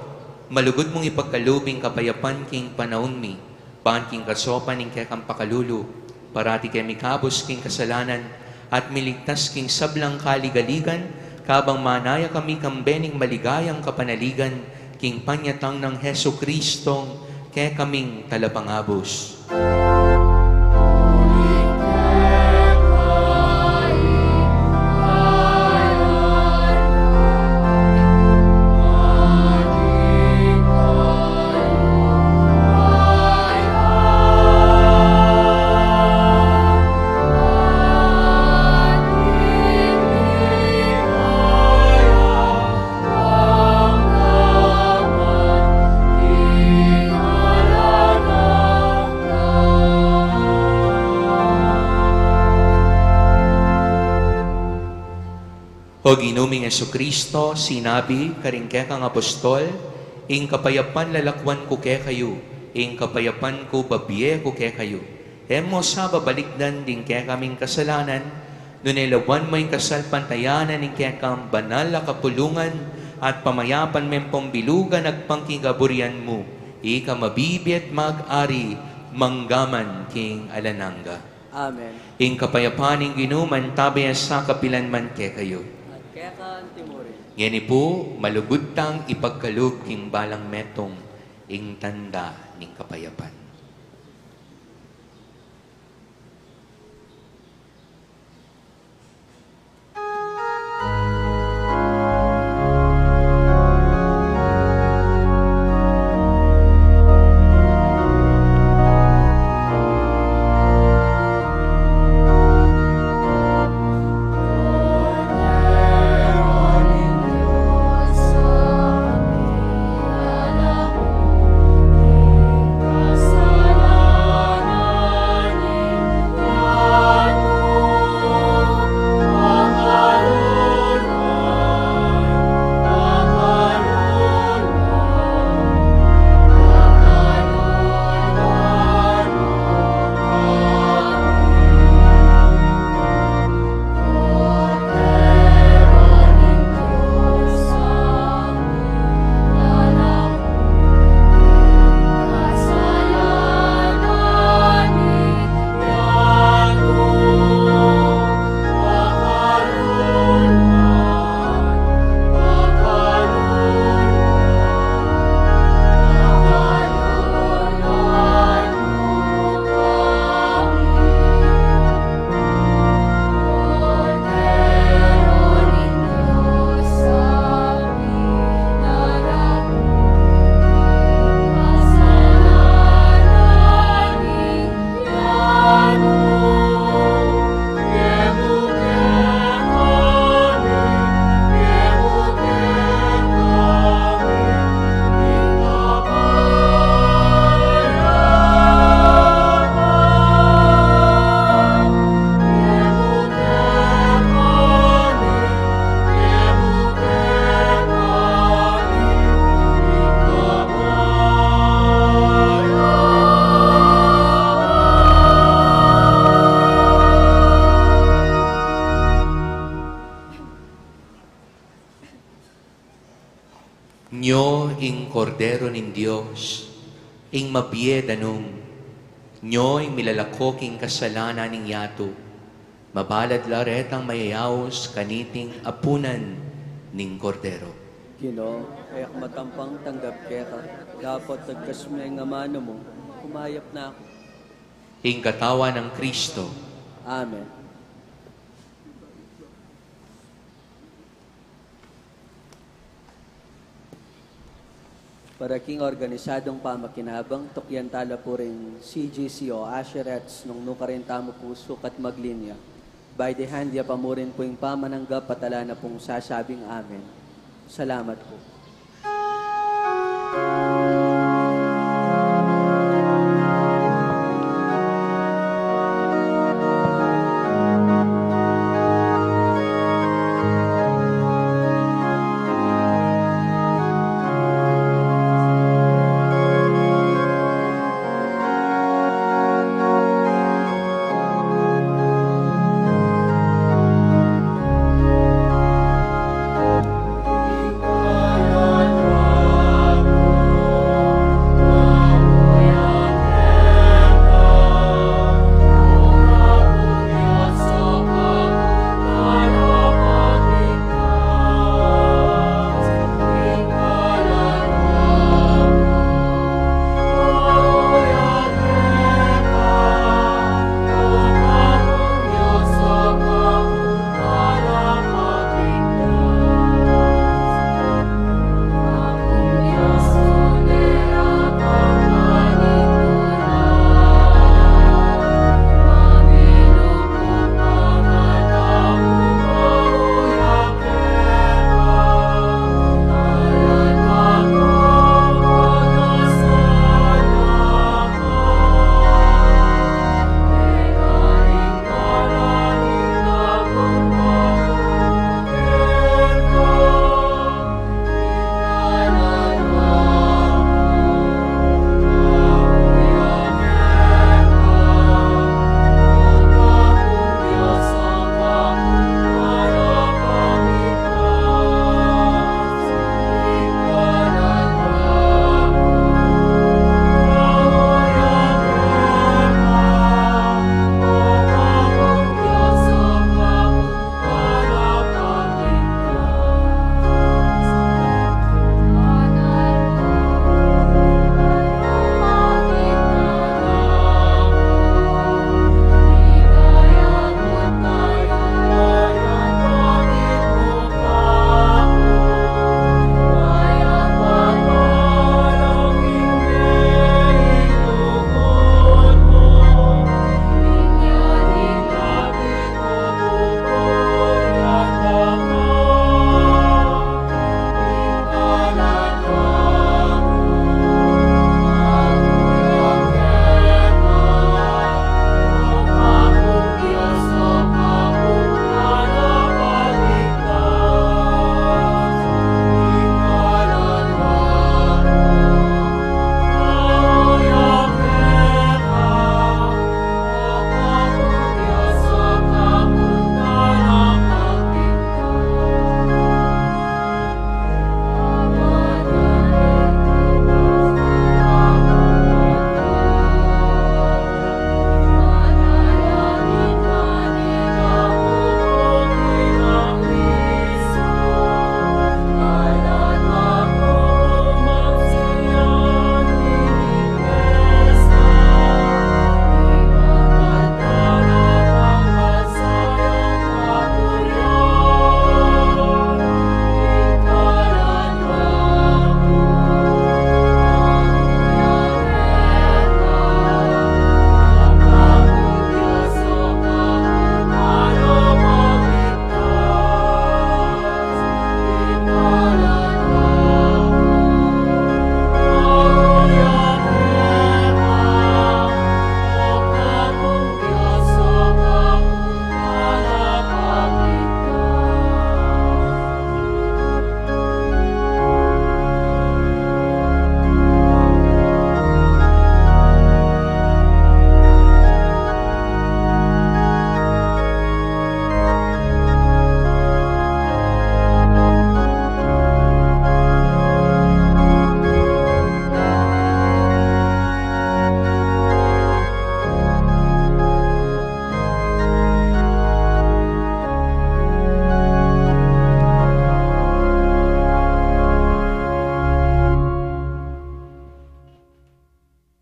malugud mung ipagkalub ing kapayapan king panaun mi, ban king kasaupan ning kekang pakalulu, parati ke mikabus king kasalanan, at miligtas king sablang kaligaligan, kabang manaya kami kambe ning maligayang kapanaligan, king panyatang nang Jesucristong kekaming Talapangabus. O Ginu ming Jesucristo, sinabi karing kekang apostol, "Ing kapayapan lalakwan ku kekayu, ing kapayapan ku babie ku kekayu." E mu sa babalikdan ding kekaming kasalanan, nune lawan mu ing kasalpantayanan ning kekang banal a kapulungan at pamayapan meng pambilugan agpang king kaburian mu, ika mabibie at mag-ari manggaman king alang angga. Amen. Ing kapayapan ning Ginu mantabe ya sa kapilan man kekayu. At keka antimu rin. Ngeni pu, malugud tang ipagkalub king balang metung ing tanda ning kapayapan. Nyo ing Kordero ning Dios, ing mabie danum. Nyo ing milalako king kasalanan ning yatu. Mapalad la retang mayayaus kaniting apunan ning Kordero. Ginu, e ku matampang tanggap keka, dapot tagkas mu ing amanu mu, kumayap na ku. Ing katawan nang Kristo. Amen. Para king organisadong pamakinabang, tukyan tala pu ring C G C o usherettes nung nukarin tamu pu sukat maglinya. By the hand, ya pa mu rin pu ing pamananggap at ala na pung sasabing amen. Salamat pu.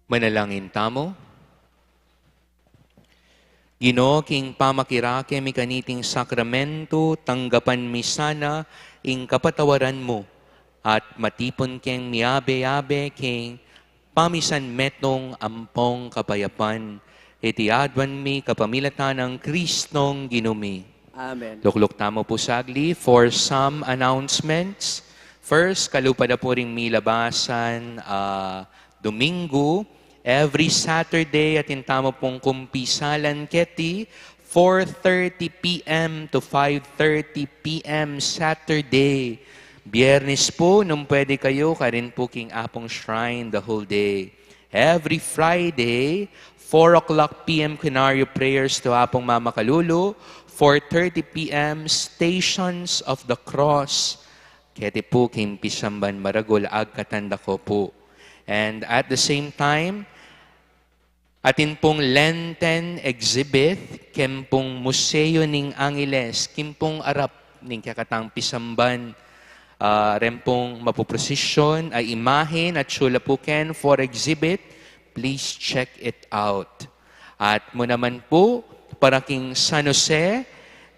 Manalangin tamu. Ginu, king pamakirake mi kaniting sakramento, tanggapan mi sana ing kapatawaran mu, at matipun keng miyabe-yabe king pamisan metung ampong kapayapan. Iti aduan mi kapamilatan nang Kristong Ginu mi. Amen. Lukluk tamu pu saglit for some announcements. First, kalupa da pu ring milabasan, ah, Domingo, every Saturday, atin tamu pung kumpisalan keti, four thirty p m to five thirty p m Saturday. Biyernes pu, nung pwede kayu, karin pu king Apung Shrine the whole day. Every Friday, four o'clock p m Canario prayers to Apung Mama Kalulu, four thirty p m Stations of the Cross. Keti pu king pisamban maragul, agkatan da ko pu. And at the same time, atin pung Lenten exhibit, ken pung Museo ning Angeles, king pung arap ning kekatang pisamban, ah, ren pung mapuprosesyon a imahen, atiu la pu ken for exhibit, please check it out. At mu naman pu, para king San Jose,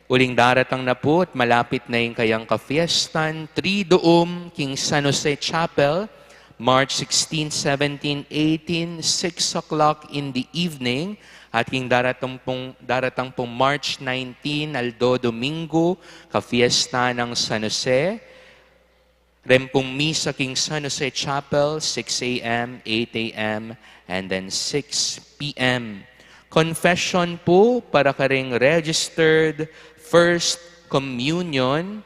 uling daratang na pu at malapit na ing kayang kafiestan, Triduum king San Jose Chapel, March sixteen, seventeen, eighteen, six o'clock in the evening, at king daratang pung, daratang pung March nineteen, Aldo Domingo, kafiesta ng San Jose, ren pung misa king San Jose Chapel, six a m, eight a m, and then six p m. Confession pu para karing registered First Communion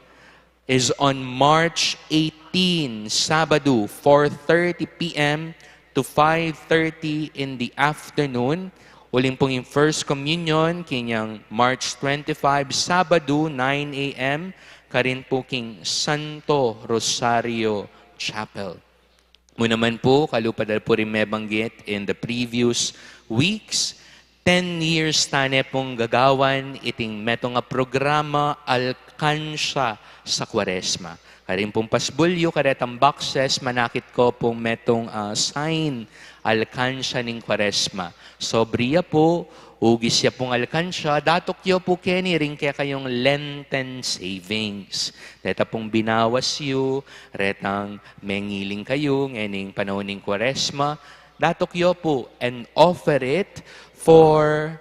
is on March eighteen, Sabado, four thirty p m to five thirty in the afternoon. Uling pung ing First Communion, kanyang March twenty-five, Sabado, nine a m, karin pu king Santo Rosario Chapel. Mu naman pu, kalupa da pu ring mebanggit in the previous weeks, ten years tane pung gagawan iting metung a programa, Alkansya sa Kuaresma. Karin pung pasbul yu, karetang boxes, manakit ko pung metung, ah, sign, Alkansya ning Kuaresma. Sobre ya pu, ugis ya pung alkansya, datuk yu pu keni ring kekayung Lenten savings. Reta pung binawas yu, retang mengiling kayu ngening panaun ning Kuaresma, datuk yu pu and offer it for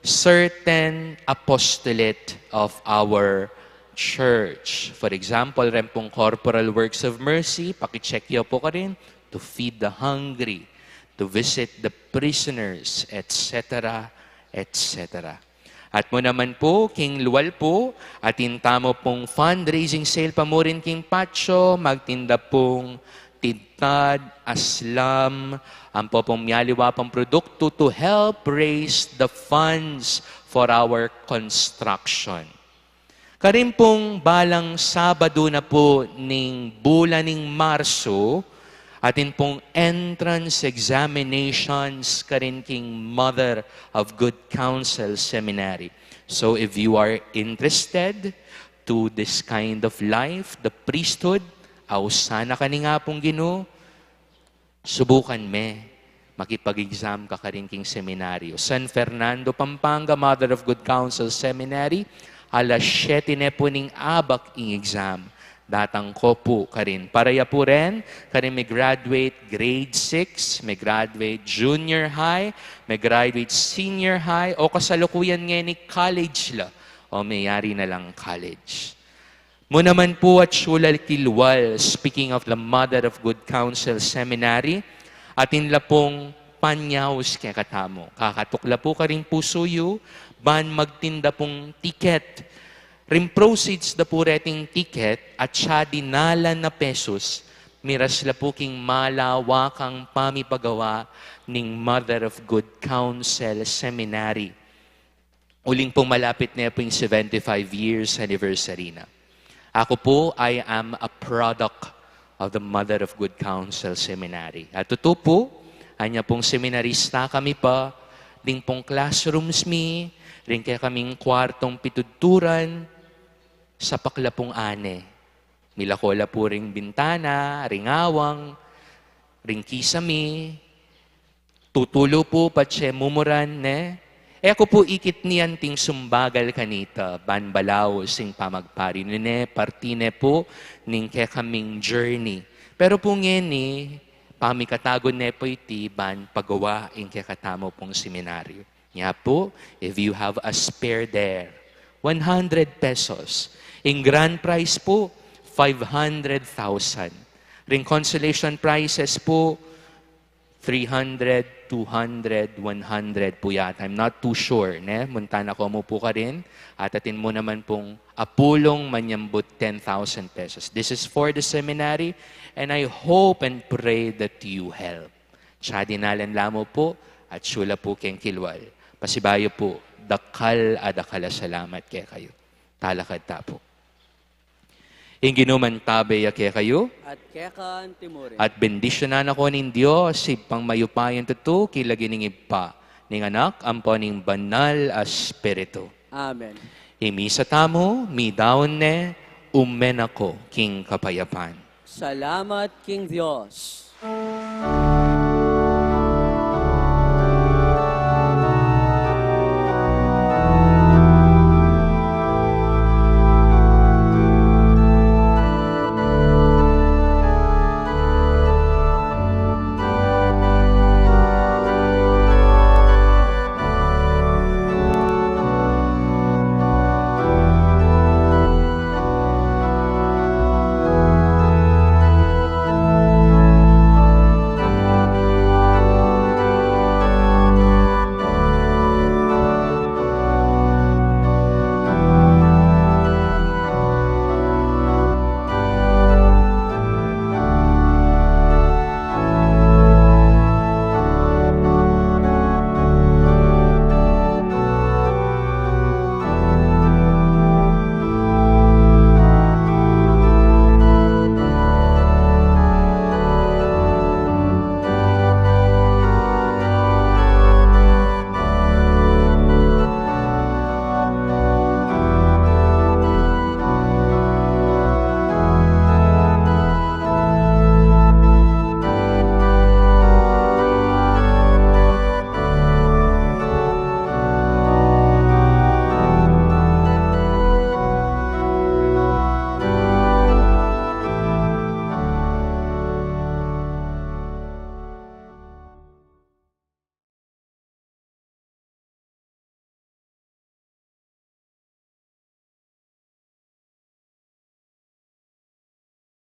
certain apostolate of our church. For example, ren pung Corporal Works of Mercy, pakicheck yu pu karin, to feed the hungry, to visit the prisoners, et cetera, et cetera. At mu naman pu, king lual pu, atin tamu pung fundraising sale pa murin king patio, magtinda pung tidtad, aslam, ampo pung mialiwa pang produktu to help raise the funds for our construction. Karin pung balang Sabado na pu ning bulan ning Marso, atin pung entrance examinations karin king Mother of Good Counsel Seminary. So if you are interested to this kind of life, the priesthood, ausan na ka ning Apung Ginu, subukan me makipag-exam ka karin king seminaryo. San Fernando, Pampanga, Mother of Good Counsel Seminary, alas siyete ne pu ning abak ing exam. Datang ko pu karin. Para ya pu ren, karing me-graduate grade six, me-graduate junior high, me-graduate senior high, o kasalukuyan ngeni college la, o meyari na lang college. Mu naman pu at sulal kilwal, speaking of the Mother of Good Counsel Seminary, atin la pung panyaus kekatamu. Kakatuk la pu karing pusu yu, ban magtinda pung tiket. Ring proceeds da pu reting tiket, atiu dinalan a pesos, miras la pu king malawakang pamipagawa ning Mother of Good Counsel Seminary. Uling pung malapit ne pu ing seventy-five years anniversary na. Aku pu, I am a product of the Mother of Good Counsel Seminary. At tutu pu, anya pung seminarista kami pa, ding pung classrooms mi, ring kekaming kwartung pituturan, sapak la pung ane. Milako la pu ring bintana, ring awang, ring kisame, Tutulu pu patse mumuran ne. E ku pu ikit ni anting sumbagal kanita, ban balaus ing pamagpari ne, parti ne pu ning kekaming journey. Pero pu ngeni, pamikatagun ne pu iti ban pagawa ing kekatamu pung seminaryo. Nya pu, if you have a spare there, one hundred pesos. Ing grand prize pu, five hundred thousand. Ring consolation prizes pu, three hundred, two hundred, one hundred pu yata. I'm not too sure, ne? Munta na ko mu pu karin, at atin mu naman pung apulung manyambut ten thousand pesos. This is for the seminary, and I hope and pray that you help. Siya dinalan la mu pu, at sula pu keng kilwal. Pasibayu pu, dakal a dakal a salamat kekayu. Talakad ta pu. Ing Ginu mantabe ya kekayu. At keka anti mu rin. At bendisyunan na ko ning Dios, Ibpang mayupayang tutu, king lagyu ning Ibpa, ning Anak, ampo ning Banal a Espiritu. Amen. Ing misa tamu, midaun ne, ume na ko king kapayapan. Salamat king Dios.